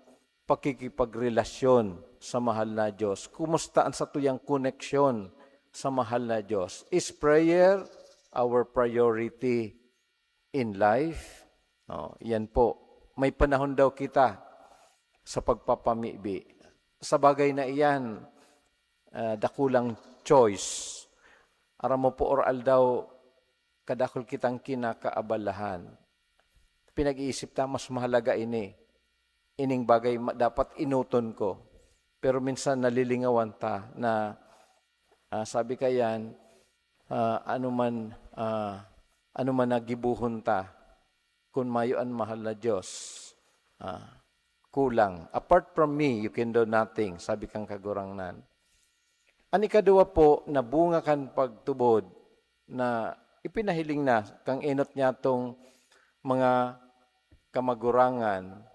pakikipagrelasyon sa mahal na Diyos? Kumusta an satuyang koneksyon sa mahal na Diyos? Is prayer our priority in life? Oh, yan po. May panahon daw kita sa pagpapamibi. Sa bagay na iyan, ah, dakulang choice. Aram mo po, or aldaw, kadakul kitang kinakaabalahan. pinag-iisip ta, mas mahalaga ini. Ining bagay ma-, dapat enoton ko. Pero minsan nalilingawan ta na, ah, sabi kayan, ah, ano man, ah, ano man na gibohon ta, kun mayo an mahal na Dios, ah, kulang. "Apart from me, you can do nothing," sabi kan Kagurangnan. An ikaduwa po na bunga kan pagtubod na ipinahiling na kan enot niyatong mga kamagurangan,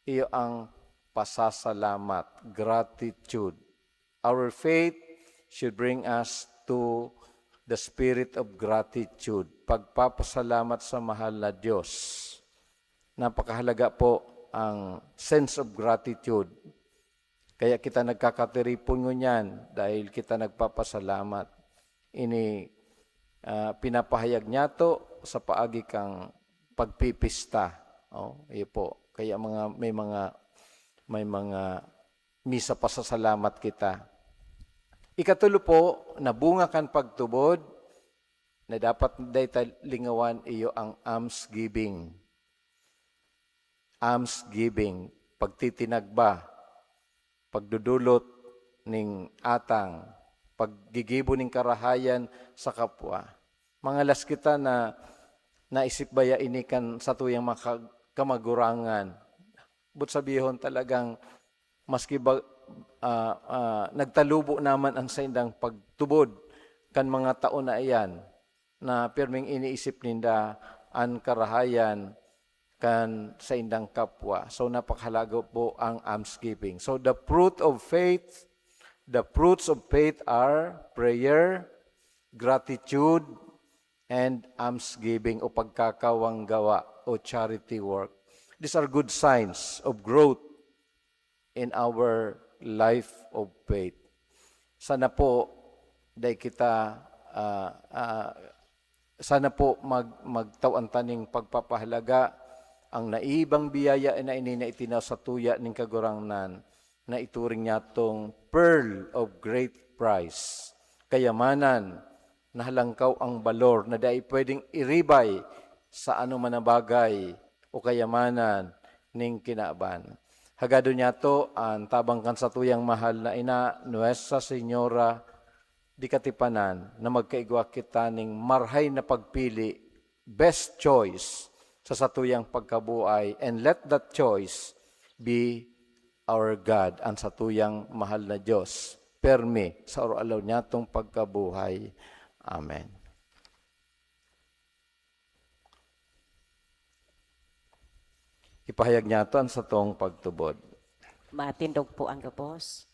iyo ang pasasalamat, gratitude. Our faith should bring us to the spirit of gratitude, pagpapasalamat sa mahal na Diyos. Napakahalaga po ang sense of gratitude. Kaya kita nagkakatiripon ngunyan dahil kita nagpapasalamat. Ini, ah, pinapahayag niyato sa paagi kan pagpipista. Oh, iyo po. Kaya mga, may mga, may mga misa pasasalamat kita. Ikatulo po, na bunga kan pagtubod, na dapat dai ta lingawan, iyo ang almsgiving. Almsgiving, pagtitinagba, pagdudulot ning atang, paggigibo ning karahayan sa kapwa. Mangalas kita na naisip baya ini kan satuyang mga ka-, kamagurangan. But sabihon talagang maski ba, ah, ah, nagtalubo naman ang saindang pagtubod kan mga taon na iyan, na pirming iniisip ninda an karahayan kan saindang kapwa. So, napakahalaga po ang almsgiving. So, the fruit of faith, the fruits of faith are prayer, gratitude, and almsgiving o pagkakawang gawa o charity work. These are good signs of growth in our life of faith. Sana po, dai kita, ah, ah, sana po mag-, magtawan ta ning pagpapahalaga ang naibang biyaya na ini na itinaw sa tuya ning Kagurangnan, na ituring niyatong pearl of great price, kayamanan na halangkaw ang balor na dai pwedeng iribay sa anoman na bagay o kayamanan ning kinaban. Hagadon niyato an tabang kan satuyang mahal na ina, Nuestra Señora di Katipanan, na magkaigwa kita ning marhay na pagpili, best choice sa satuyang pagkabuhay, and let that choice be our God, an satuyang mahal na Diyos, permi sa oro-alaw niyatong pagkabuhay. Amen. Ipahayag niyato an satong pagtubod. Matindog po ang gabos.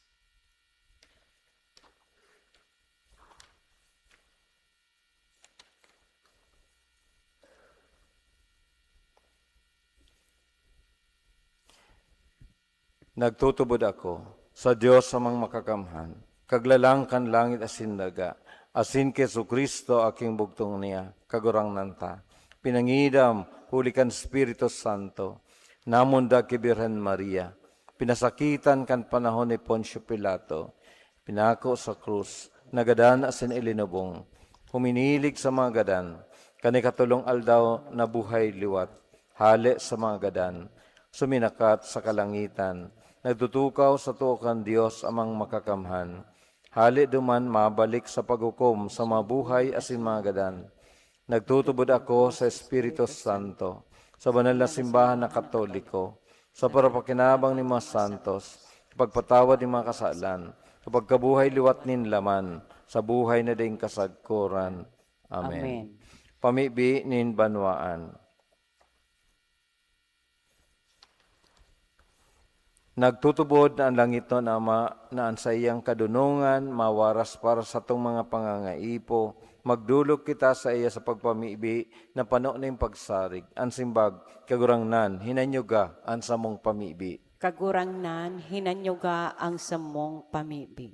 Nagtutubod ako sa Dios Amang Makakamhan, Kaglalang kan langit asin daga, asin ki Jesu-Cristo, aking bugtong niya, Kagurangnan ta, pinangidam huli kan Espiritu Santo, namundag ki Birhen Maria, pinasakitan kan panahon ni Poncio Pilato, pinako sa krus, nagadan asin ilinubong, huminilig sa mga gadan, kan ikatolong aldaw nabuhay liwat, hale sa mga gadan, suminakat sa kalangitan, nagtutukaw sa too kan Dios Amang Makakamhan. Hale duman mabalik sa paghukom sa mga buhay asin mga gadan. Nagtutubod ako sa Espiritu Santo, sa banal na simbahan na Katoliko, sa parapakinabang nin mga santos, sa pagpatawad nin mga kasalan, sa pagkabuhay liwat nin laman, sa buhay na daing kasagkoran. Amen. Amen. Pamibi nin banwaan. Nagtutubod na an langitnon Ama na an saiyang kadonongan mawaras para satong mga pangangaipo. Magdolok kita saiya sa pagpamibi na pano nin pagsarig. An simbag, Kagurangnan, hinanyoga an samong pamibi. Kagurangnan, hinanyoga ang samong pamibi.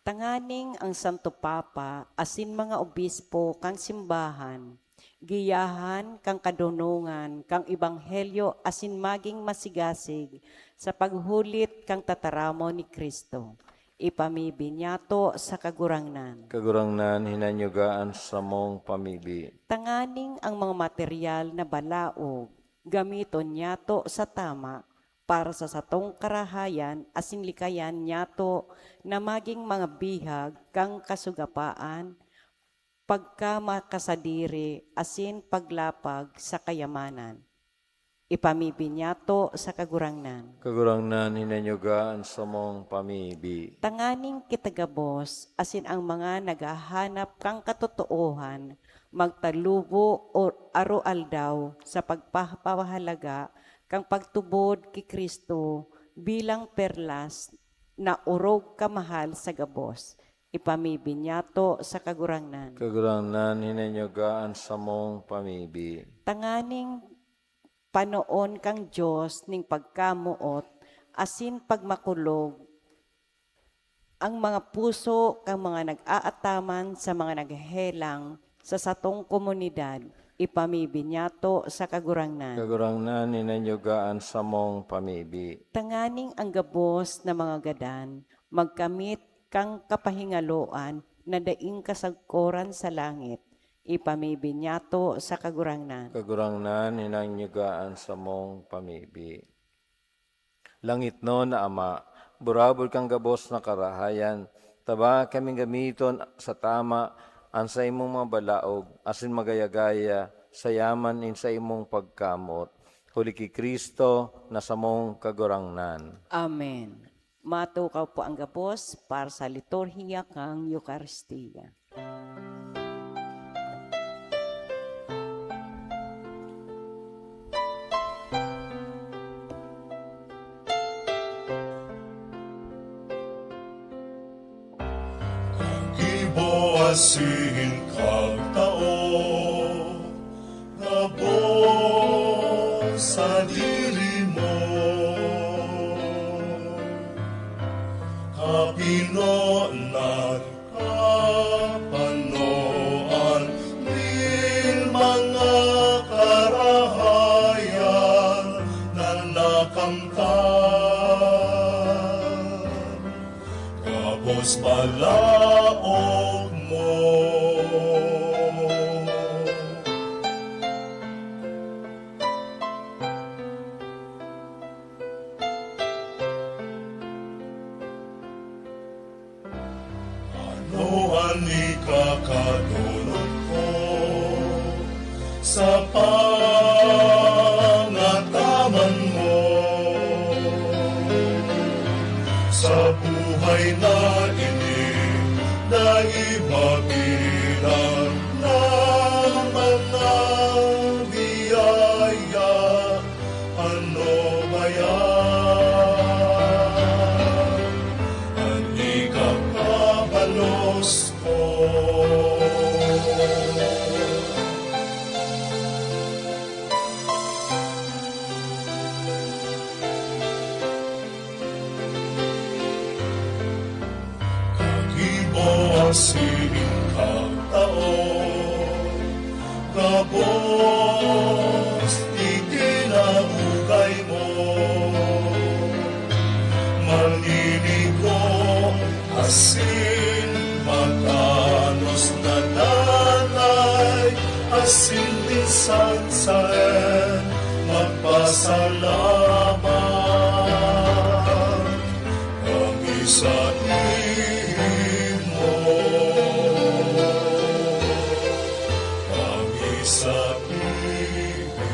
Tanganing ang Santo Papa asin mga obispo kan simbahan, giyahan kan kadonongan kan ebanghelyo asin magin masigasig sa paghulit kan tataramon ni Cristo. Ipamibi niyato sa Kagurangnan. Kagurangnan, hinanyoga an samong pamibi. Tanganing ang mga material na balaog, gamiton niyato sa tama para sa satong karahayan asin likayan niyato na magin mga bihag kan kasugapaan, pagkamakasadiri asin paglapag sa kayamanan. Ipamibi niyato sa Kagurangnan. Kagurangnan, hinanyuga an samong pamibi. Tanganing kita gabos asin ang mga naghahanap kan katotoohan magtalubo o aroaldaw sa pagpapahalaga kan pagtubod ki Cristo bilang perlas na orog kamahal sa gabos. Ipamibi niyato sa Kagurangnan. Kagurangnan, hinanyuga an samong pamibi. Tanganing panoon kan Dios nin pagkamoot asin pagmakulog ang mga puso kan mga nag-aataman sa mga naghehelang sa satong komunidad, ipamibi niyato sa Kagurangnan. Kagurangnan, hinanyuga an samong pamibi. Tanganing ang gabos na mga gadan magkamit kan kapahingaloan na daing kasagkoran sa langit, ipamibi niyato sa Kagurangnan. Kagurangnan, hinanyuga an samong pamibi. Langitnon na Ama, burabod kan gabos na karahayan, taba kaming gamiton sa tama an saimong mga balaog asin magaya-gaya sa yaman nin saimong pagkamoot. Huli ki Cristo na samong Kagurangnan. Amen. Matukaw po ang gabos para sa liturhiya kan Eukaristia. Gibo asin kagtao, gabos sadiri mo. Kapinonan, kapanoan nin mga karahayan na nakamtan. Gabos balaog mo. Ano an ikakadolot ko sa pangataman mo? Sa buhay na ini, dai mabilang na mga biyaya. Ano kaya an ikakabalos ko? Kagibo asin kagtao, gabos ikinaugay mo. Maninigo asin matanos na danay, asin minsan saen magpasalamat. Kami sa imo, kami sa imo.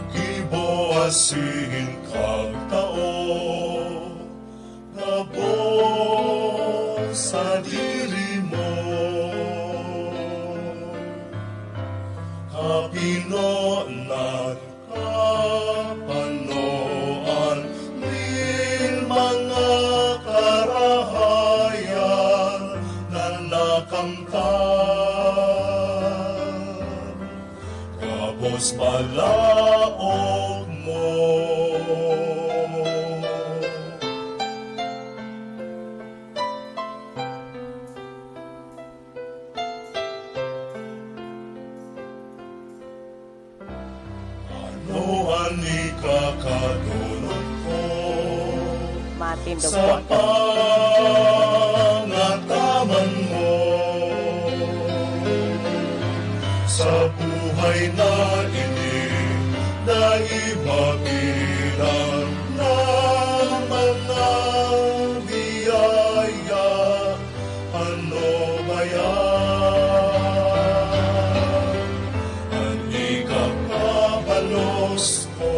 Kagibo asin kagtao, gabos sadiri mo. Kapinonan, kapanoan nin mga karahayan na nakamtan. Gabos balaog mo. Matindog po ang pangataman mo. Sa buhay na ini, dai mabilang na mga biyaya. Ano ba yan? An ikapabalos ko.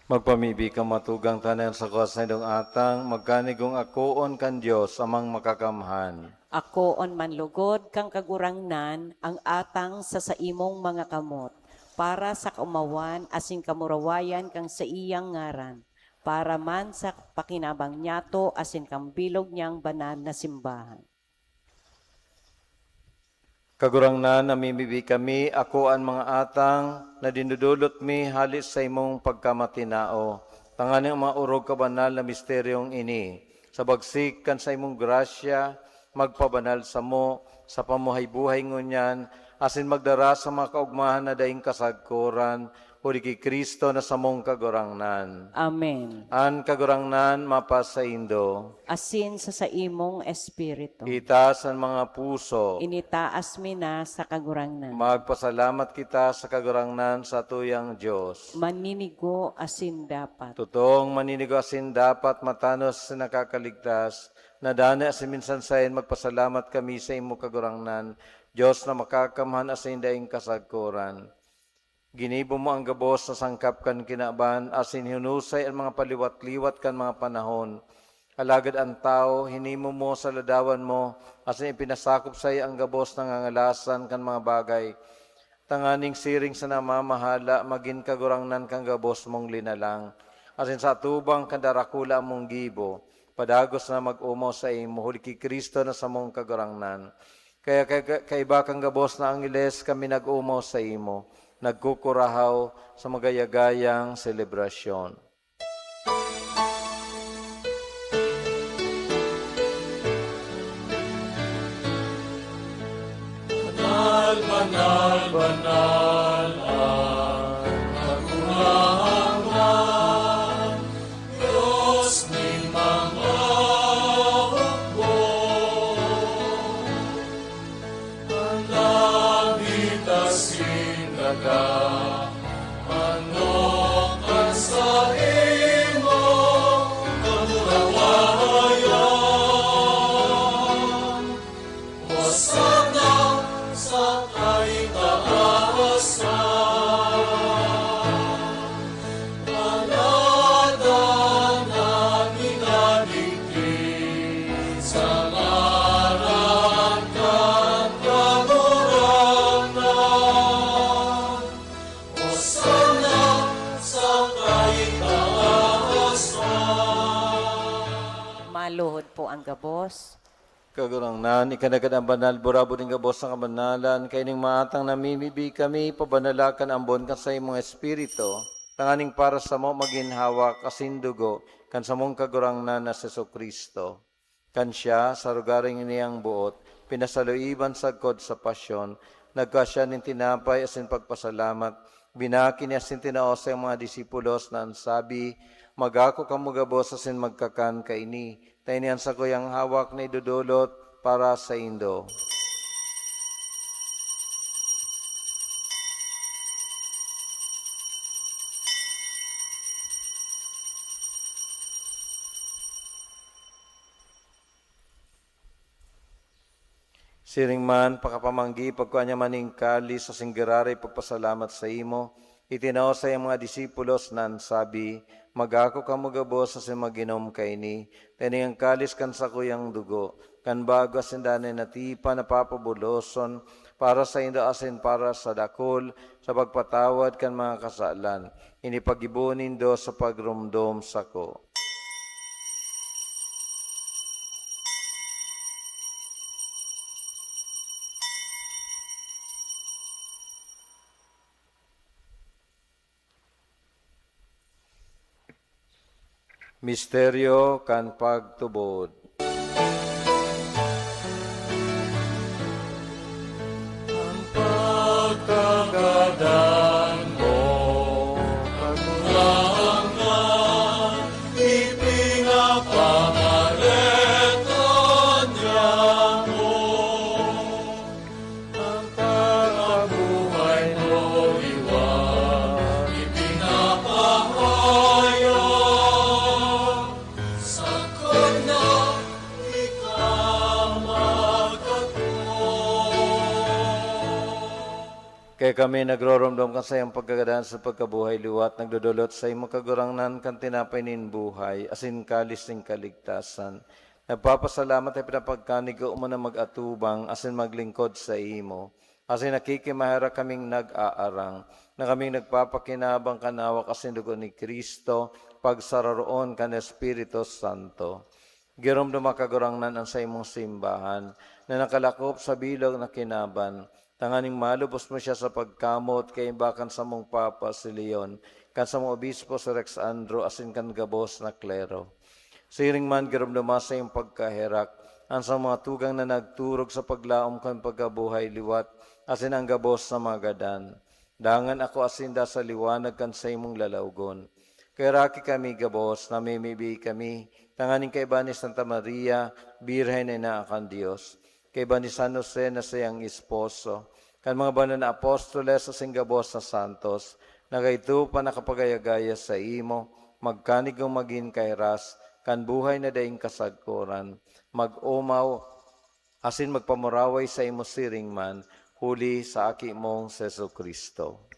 Magpamibi kan matugang tanan sa kuwas na idong atang, magkanigong akoon kan Dios, Amang Makakamhan. Akoon man lugod kan Kagurangnan ang atang sa saimong mga kamot, para sa kaomawan asin kamurawayan kan saiyang ngaran, para man sa pakinabang niyato asin kan bilog niyang banal na simbahan. Kagurangnan, namimibi kami, ako an mga atang na dinudulot mi hali sa imong pagkamatinao, tanganing ang mga orog kabanal na misteryong ini, sa bagsik kan saimong grasya, magpabanal samo sa pamuhay-buhay ngunyan, asin magdara sa mga kaogmahan na daing kasagkoran, huli ki Cristo na samong Kagurangnan. Amen. An Kagurangnan mapasaindo. Asin sa saimong espiritu. Itaas an mga puso. Initaas mi na sa Kagurangnan. Magpasalamat kita sa Kagurangnan, satuyang Dios. Maninigo asin dapat. Totoong maninigo asin dapat, matanos asin nakakaligtas, na danay asin minsan saen magpasalamat kami sa imo, Kagurangnan, Dios na makakamhan asin daing kasagkoran. Ginibo mo ang gabos na sangkap kan kinaban, asin hinusay an mga paliwat-liwat kan mga panahon. Alagad an tawo, hinimo mo sa ladawan mo, asin ipinasakop saiya an gabos na ngangalasan kan mga bagay, tanganing siring sa namamahala, magin kagurangnan kan gabos mong linalang, asin sa atubang kan darakulaang mong gibo, padagos na mag-omaw saimo, huli ki Cristo na samong Kagurangnan. Kaya kay, kaiba kan gabos na angheles kami nag-omaw saimo, nagkukurahaw sa magayagayang selebrasyon. Banal, banal, banal ang Kagurangnan, Dios nin mga hukbo. An langit asin daga, manok kan saimo kamurawayan. Hosana sa kaitaasan. Nganadan an minadigdi sa ngaran kan Kagurangnan. Hosana sa kaitaasan. Maluhod po ang gabos. Kagurangnan, ika na gad an banal, burabod nin gabos na kabanalan, kaining maatang namimibi kami, pabanala kan ambon kan saimong Espiritu, tanganing para samo magin hawak asin dugo kan samong Kagurangnan na si Jesu-Cristo. Kan siya, sa lugaring niyang boot, pinasaluiban sagkod sa pasyon, nagkua siya nin tinapay asin pagpasalamat, binaki niya asin tinao sa mga disipulos na an sabi, "Mag-ako kamo gabos asin magkakan kaini, ta ini an sakuyang hawak na idodolot para saindo." Siring man, pakapamanggi, pagkua niya man nin kalis asin giraray pagpasalamat saimo, itinao sa iyang mga disipulos na an sabi, "Mag-ako kamo gabos asin mag-inom kaini, ta ini an kalis kan sakuyang dugo, kan bago asin danay na tipan na papabuloson para saindo asin para sa dakul sa pagpatawad kan mga kasalan. Ini paggibo nindo sa pagromdom sako." Misteryo kan pagtubod. Kaya kami nagroromdom kan saiyang pagkagadan sa pagkabuhay liwat, nagdodolot sa imo, Kagurangnan, kan tinapay nin buhay, asin kalis nin kaligtasan. Nagpapasalamat ta pinapagkanig ka umuna mag-atubang asin maglingkod sa imo. Asin nakikimaherak kaming nag-aarang, na kaming nagpapakinabang kan hawak asin dugo ni Cristo, pagsararoon kan Espiritu Santo. Giromdoma, Kagurangnan, an saimong simbahan na nakalakop sa bilog na kinaban, tanganing malubos mo siya sa pagkamot kaiba kan samong Papa si Leon, kan samong Obispo si Rex Andro, asin kan gabos na klero. Siring man, giromdoma sa iyong pagkaherak an sa mga tugang na nagturog sa paglaom kan pagkabuhay liwat, asin an gabos na mga gadan. Dangan akoa sinda sa liwanag kan saimong lalawgon. Kaheraki kami gabos, namimibi kami, tanganing kaiba ni Santa Maria, Birhen na ina kan Dios, kaiba ni San Jose na saiyang esposo, kan mga banal na apostoles asin gabos na santos, na kaidto pa nakapagaya-gaya saimo, magkanigong magin kahiras kan buhay na daing kasagkoran, mag-omaw asin magpamuraway saimo siring man, huli sa Aki mong si Jesu-Cristo.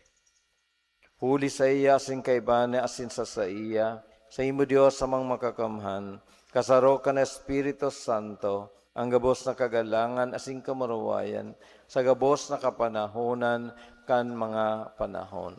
Huli saiya, asin kaiba niya, asin sa saiya, saimo, Dios Amang Makakamhan, kasaro kan Espiritu Santo, an gabos na kagalangan asin kamurawayan, sa gabos na kapanahonan kan mga panahon.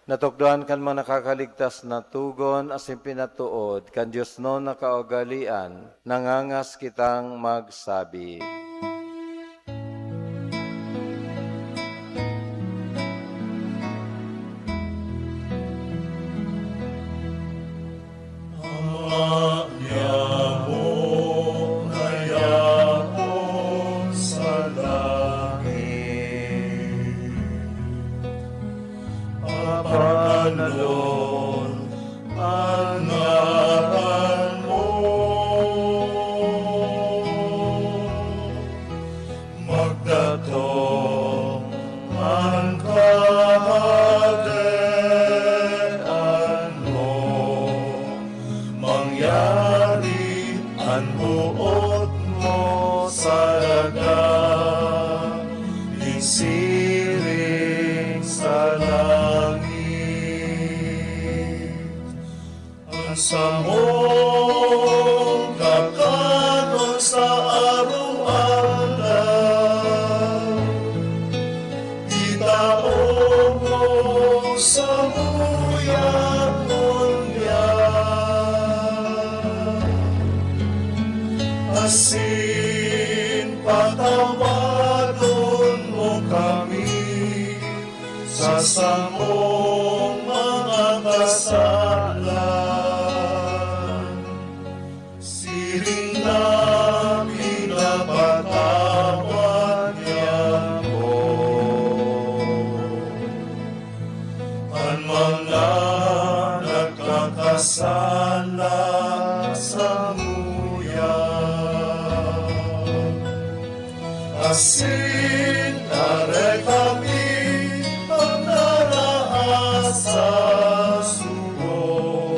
Natukdoan kan mga nakakaligtas na togon asin pinatood kan diosnon na kaugalean, nangangas kitang magsabi. Ama niamo na yaon sa langit, pabanalon an ngaran mo. Magdatong an Kahadean mo, mangyari an boot mo sa daga, nin siring sa langit. An samong kakanon sa aroaldaw, itao mo samuya ngunyan. Asin patawadon mo kami sa samong mga kasalan, siring na pinapatawad niamo an mga nagkakasala samuya. Asin tarekami an naraas sa sugo,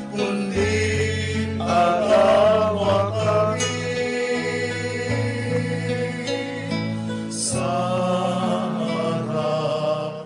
kundi arawa kami sa maraot.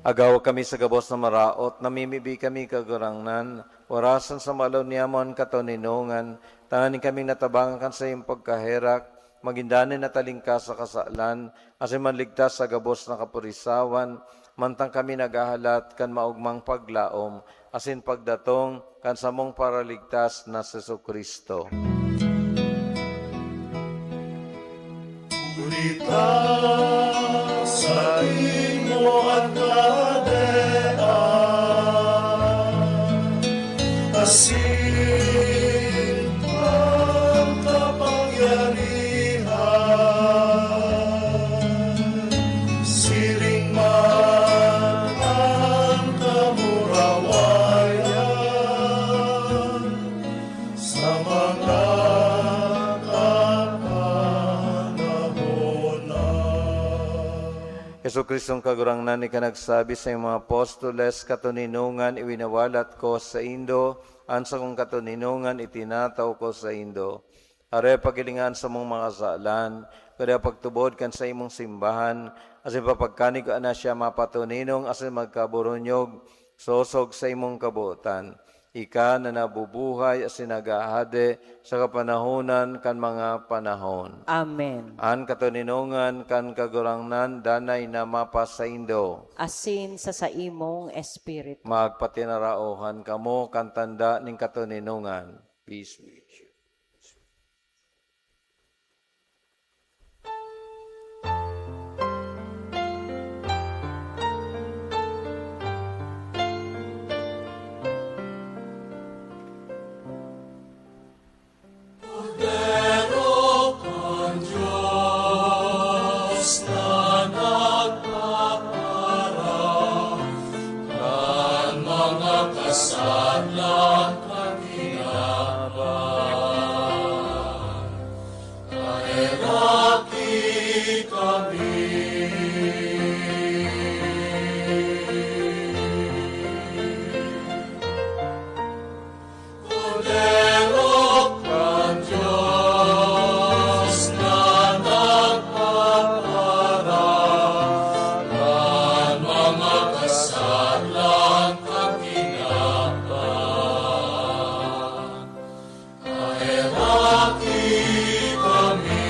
Agawa kami sa gabos na maraot, namimibi kami, Kagurangnan, warasan sa malo niyamo an katoninongan, tanganing kaming natabangan kan saiyong pagkaherak, magin danay na talingkas sa kasalan, asin manligtas sa gabos na kapurisawan, mantang kami naghahalat kan maogmang paglaom asin pagdatong kan samong Paraligtas na si Jesu-Cristo. Huli ta saimo an kahadean, asin Jesu-Cristong Kagurangnan, ika nagsabi sa iyong mga apostoles, "Katoninongan iwinawalat ko saindo, an sakong katoninongan itinataw ko saindo." Hare, paghilinga an samong mga kasalan, kundi pagtubod kan saimong simbahan, asin papagkanig ko na siya mapatoninong asin magkaburunyog, sosog sa imong kabotan. Ika na nabubuhay asin naghahade sa kapanahonan kan mga panahon. Amen. An katoninongan kan Kagurangnan danay na mapasaindo. Asin sa saimong espiritu. Magpatinaraohan kamo kan tanda nin katoninongan. Peace with you. Kordero kan Dios na nagpapara kan mga kasadlan kan kinaban. Kaheraki kami. Kordero kan Dios na nagpapara kan mga kasadlan kan kinaban. Kaheraki kami.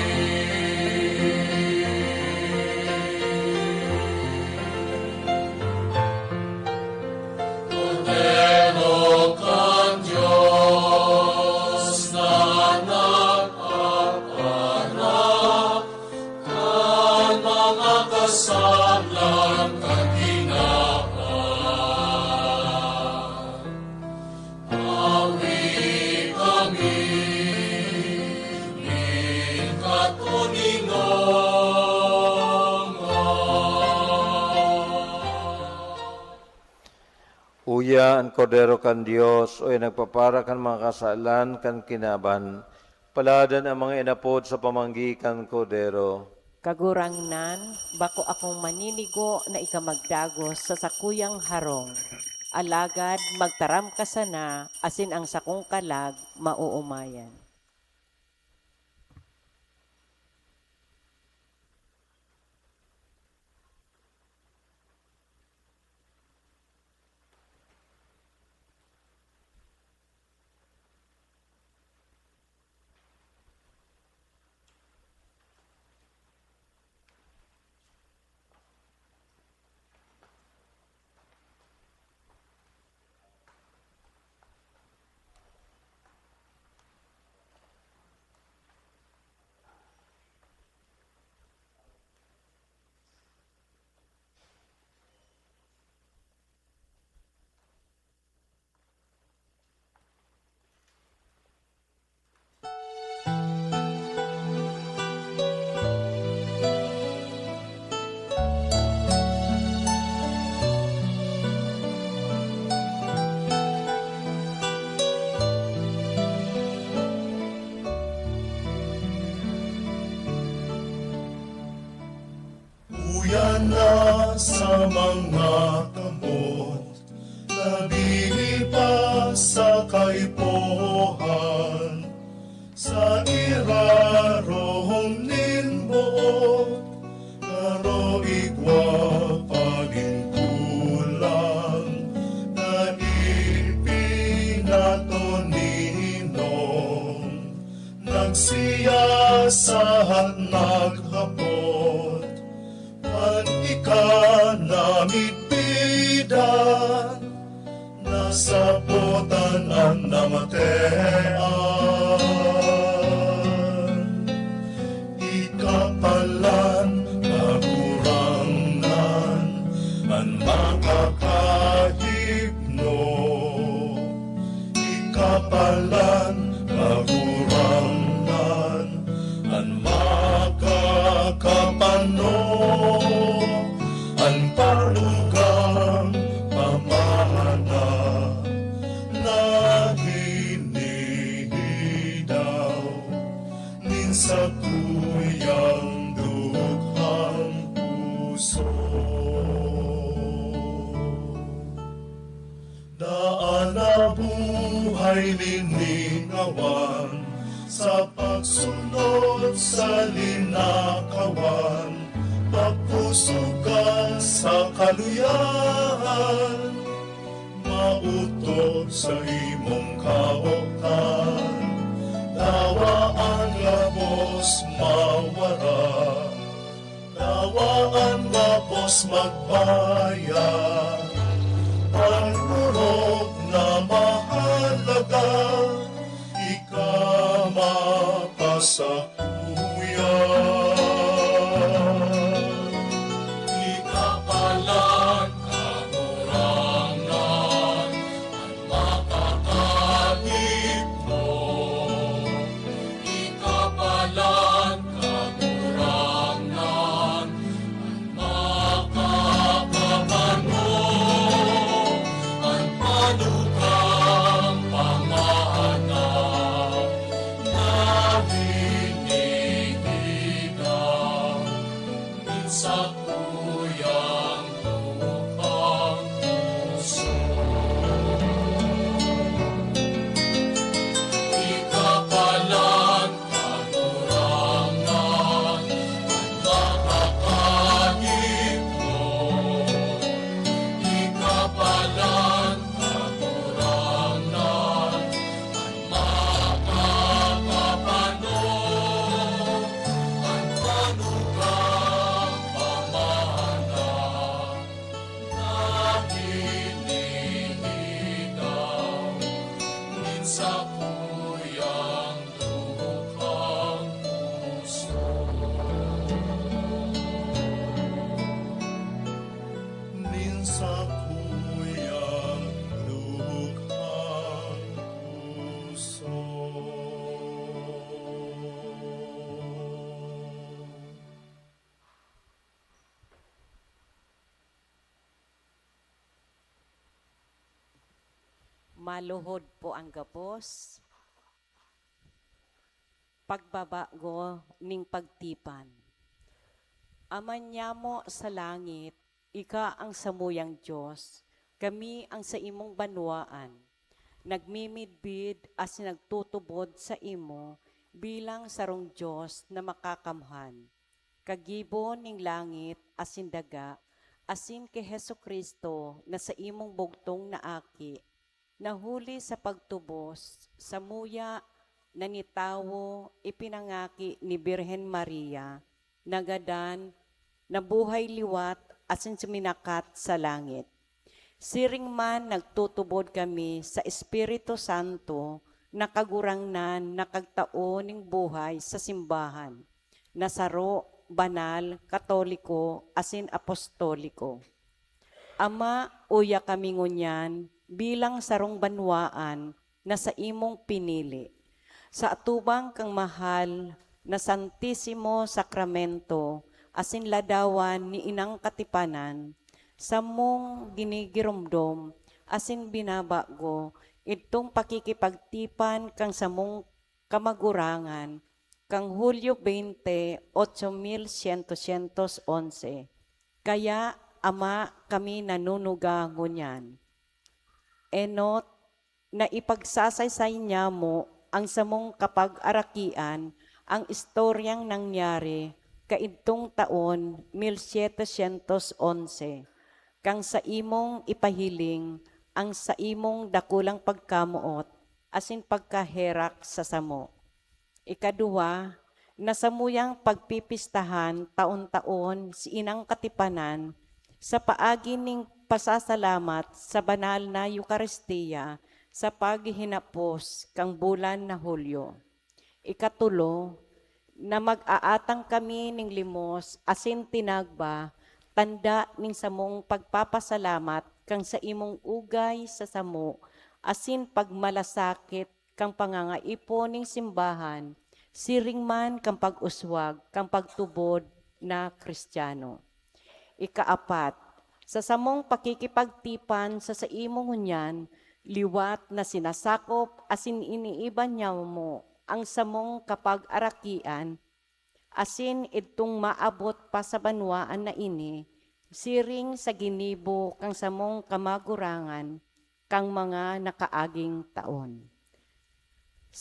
Kordero kan Dios na nagpapara kan mga kasadlan kan kinaban. Awi kami nin katoninongan. Uya an Kordero kan Dios, uya nagpapara kan mga kasalan kan kinaban. Paladan an mga inapod sa pamanggi kan Kordero. Kagurangnan, bako akong maninigo na ika magdagos sa sakuyang harong. Alagad magtaram ka sana asin ang sakong kalag maoomayan. Uya na sa mga kamot, nabili pa sa kaipuhan, sa irarom nin boot, garo igwa pa nin kulang na ipinatoninong. Nagsiyasat, naghapot, kan ika namidbidan, nasabotan an namatean. Ika palan, Kagurangnan, an makakahipno. Ika palan, Kagurangnan, an makakapano, an panugang pamana na hinihidaw nin sakuyang dukhang puso. Lingawan sa pagsunod sa linakawan, pagpusugan sa kaluyahan, maotob sa imong kaotan, dawa ang gabos mawara. Dawa an gabos magbayad, an orog na mahalaga, ika mapasakuya. Ikapalan, Kagurangnan, an makakagipon. Ikapalan, Kagurangnan, an makakabano, an panukang pamahanap na hinihigaw nin sakuyang dukhang puso. Ikapalan, Kagurangnan, an makakagipon. Ikapalan, Kagurangnan, an makakapano, an panukang pamahanap na hinihigaw nin sakuyang dukhang puso. Nin sakuyang dukhang puso. Maluhod po ang gabos. Pagbabago ning pagtipan. Ama nyamo sa langit, ika ang samuyang Dios, kami ang saimong banwaan. Nagmimidbid asin nagtutubod saimo bilang sarong Dios na makakamhan, kagibo ning langit asin daga, asin ki Jesu-Cristo na saimong bugtong na Aki, na huli sa pagtubos, samuya na nitawo, ipinangaki ni Birhen Maria, nagadan, nabuhay liwat, asin suminakat sa langit. Siring man nagtutubod kami sa Espiritu Santo na Kagurangnan na kagtao ning buhay sa simbahan na saro, banal, katoliko, asin apostoliko. Ama, uya kami ngunyan bilang sarong banwaan na saimong pinili. Sa atubang kan mahal na Santisimo Sakramento asin ladawan ni Inang Katipanan, samong ginigiromdom asin binabago idtong pakikipagtipan kan samong kamagurangan kan Hulyo veinte, ocho mil siento, sientos onse. Kaya, Ama, kami nanunuga ngunyan. Enot, na ipagsasaysay nyamo an samong kapag-arakian, an istoryang nangyari kaidtong taon mil setecientos onse, kan saimong ipahiling an saimong dakulang pagkamoot asin pagkaherak sa samo. Ikaduwa, na samuyang pagpipistahan taon-taon si Inang Katipanan sa paagi ning pasasalamat sa banal na Eukaristia sa paghihinapos kan bulan na Hulyo. Ikatulo, na mag-aatang kami nin limos asin tinagba, tanda nin samong pagpapasalamat kan saimong ugay sa samo asin pagmalasakit kan pangangaipon nin simbahan, siring man kan pag-uswag kan pagtubod na Cristiano. Ikaapat, sa samong pakikipagtipan sa saimo ngunyan, liwat na sinasakop asin iniiba nyamo an samong kapag-arakian, asin idtong maabot pa sa banwaan na ini, siring sa ginibo kan samong kamagurangan kan mga nakaaging taon.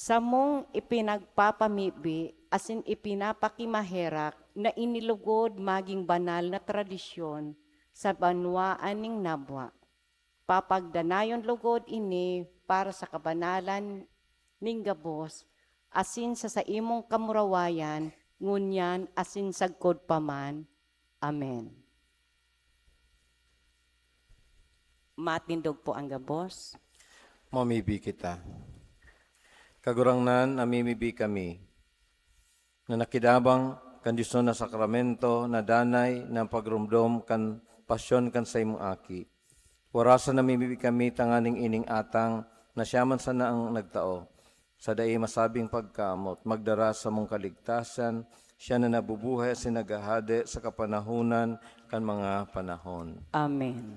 Samong ipinagpapamibi asin ipinapakimaherak na inilugod magin banal na tradisyon sa banwaan nin nabwa. Papagdanayon lugod ini para sa kabanalan nin gabos asin sa saimong kamurawayan, ngunyan asin sagkod pa man. Amen. Matindog po ang gabos. Mamibi kita. Kagurangnan, namimibi kami na nakidabang kan Dios na sakramento na danay na pagromdom kan pasyon kan saimong Aki. Warasan namimibi kami tanganing ining atang na siya man sana ang nagtao, sa dai masabing pagkamoot, magdara sa mong kaligtasan, siya na nabubuhay asin naghahade sa kapanahonan kan mga panahon. Amen.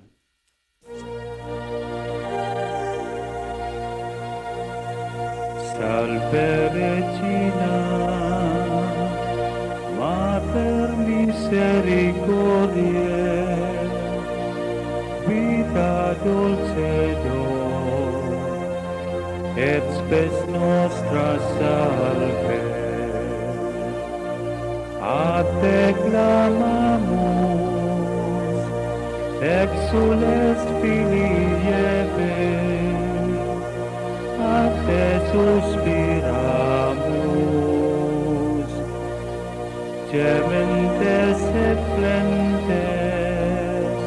Salve Regina, Mater Misericordiae, Vita Dulcedo, et Spes Nostra Salve. A te clamamus, exsules filii Hevae, a te suspiramus, gementes et flentes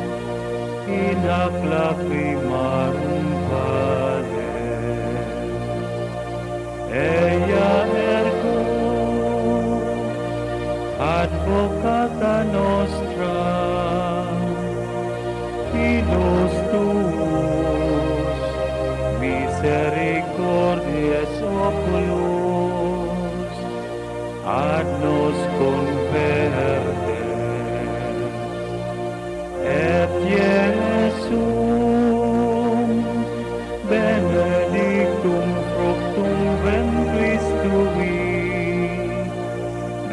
in hac lacrimarum vale. Eia ergo, advocata nostra, illos tuus, misericordiae oculos, ad nos converte. Et Iesum, benedictum fructum ventris tui,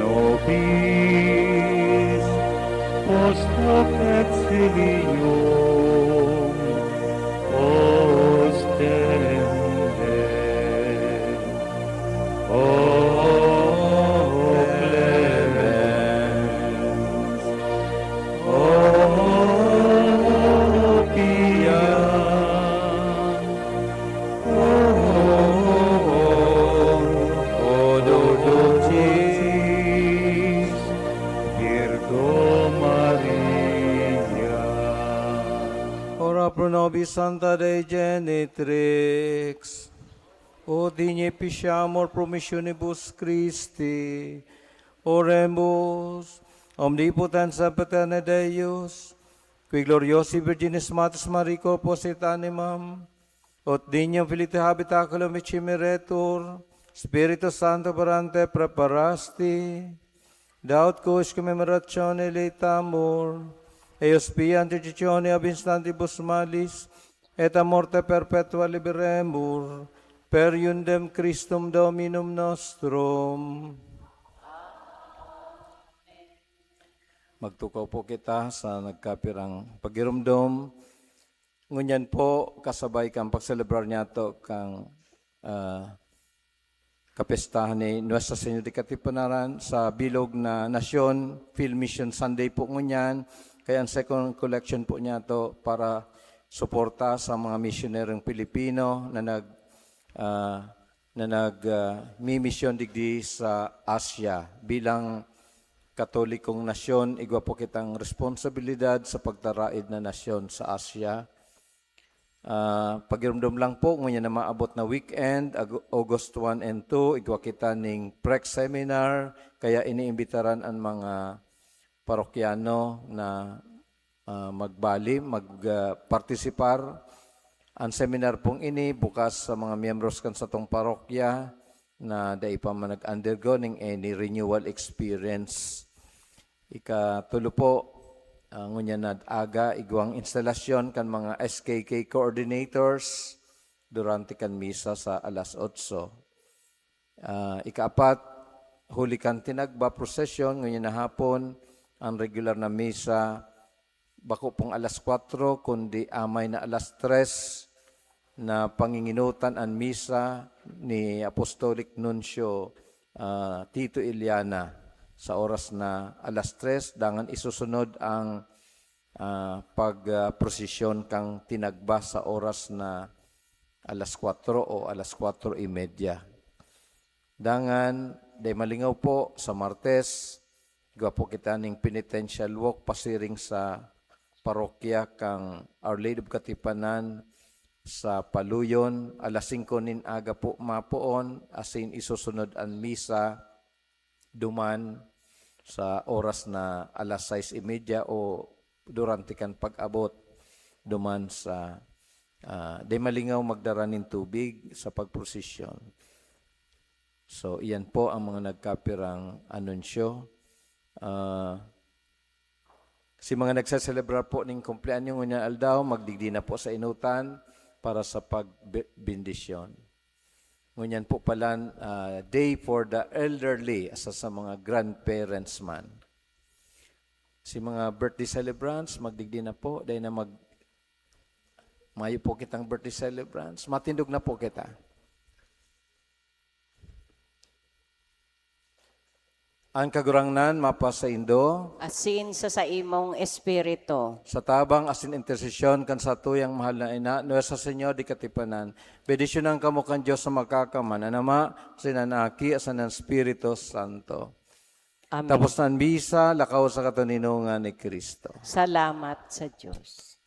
nobis post hoc exilium ostende. O clemens, O pia, O, O, O dulcis Virgo Maria. Ora pro nobis Sancta Dei Genitrix. O dinya ipisiamor pro missionibus Christi. Oremus, Omnipotens et Paterne Deus, qui gloriosi Virginis Matres Mariae corpus et animam, ut dignam filii habitaculum ecimiretur, Spiritus Sancto parante praeparasti, daut quis commemorationem laetamur, eius pia intercessione ab instantibus malis, et a morte perpetua liberemur, per eundem Christum Dominum nostrum. Magtukaw po kita sa nagkapirang pagiromdom. Ngunyan po, kasabay kan pagselebrar niyato kan, ah, kapestahan ni Nuestra Señora de Katipunaran sa bilog na nasyon, Phil Mission Sunday po ngunyan. Kaya ang second collection po niyato para suporta sa mga misyonarong Pilipino na nag, ah, na nag, ah, mimisyon digdi sa Asia. Bilang Katolikong nasyon, igwa po kitang responsibilidad sa pagtaraid na nasyon sa Asia. Ah, pagiromdom lang po, ngunyan na maabot na weekend, Ag-, August one and two, igwa kita ning Prek Seminar, kaya iniimbitaran ang mga parokyano na, ah, magbali, mag, ah, partisipar. Ang seminar pong ini bukas sa mga miyembros kan satong parokya na dai pa man nag-undergo ning any renewal experience. Ikatulo po, ah, ngunyan na aga, igwang instalasyon kan mga S K K coordinators durante kan misa sa alas otso. Ah, ikaapat, huli kan tinagba, prosesyon, ngunyan na hapon, ang regular na misa, bako pong alas kwatro, kundi amay na alas tres, na panginginutan an misa ni Apostolic Nuncio, ah, Tito Iliana sa oras na alas tres, dangan isusunod ang, ah, pag, ah, prosesyon kan tinagba sa oras na alas kwatro o alas kwatro y media. Dangan, dai malingaw po, sa Martes, igwa po kita ning penitential walk pasiring sa parokya kan Our Lady of Katipanan sa Paluyon. Alas singko nin aga po mapoon, asin isusunod an misa duman sa oras na alas sais y media o durante kan pag-abot duman sa, ah, dai malingaw magdara nin tubig sa pagprosesyon. So, iyan po ang mga nagkapirang anunsyo. Ah, si mga nagseselebrar po nin kumpleanyo ngunyan aldaw, magdigdi na po sa inutan para sa pagbendisyon. Ngunyan po palan, ah, day for the elderly, asa sa mga grandparents man. Si mga birthday celebrants, magdigdi na po, dahil na mag-, mayo po kitang birthday celebrants. Matindog na po kita. An Kagurangnan mapasaindo. Asin sa saimong espiritu. Sa tabang asin intersesyon kan satuyang mahal na Ina, Nuestra Señora de Katipunan, bendisyonan kamo kan Dios na Makakamhan, an Ama, asin an Aki, asin an Espiritu Santo. Amen. Tapos na an misa, lakaw sa katoninongan ni Cristo. Salamat sa Diyos.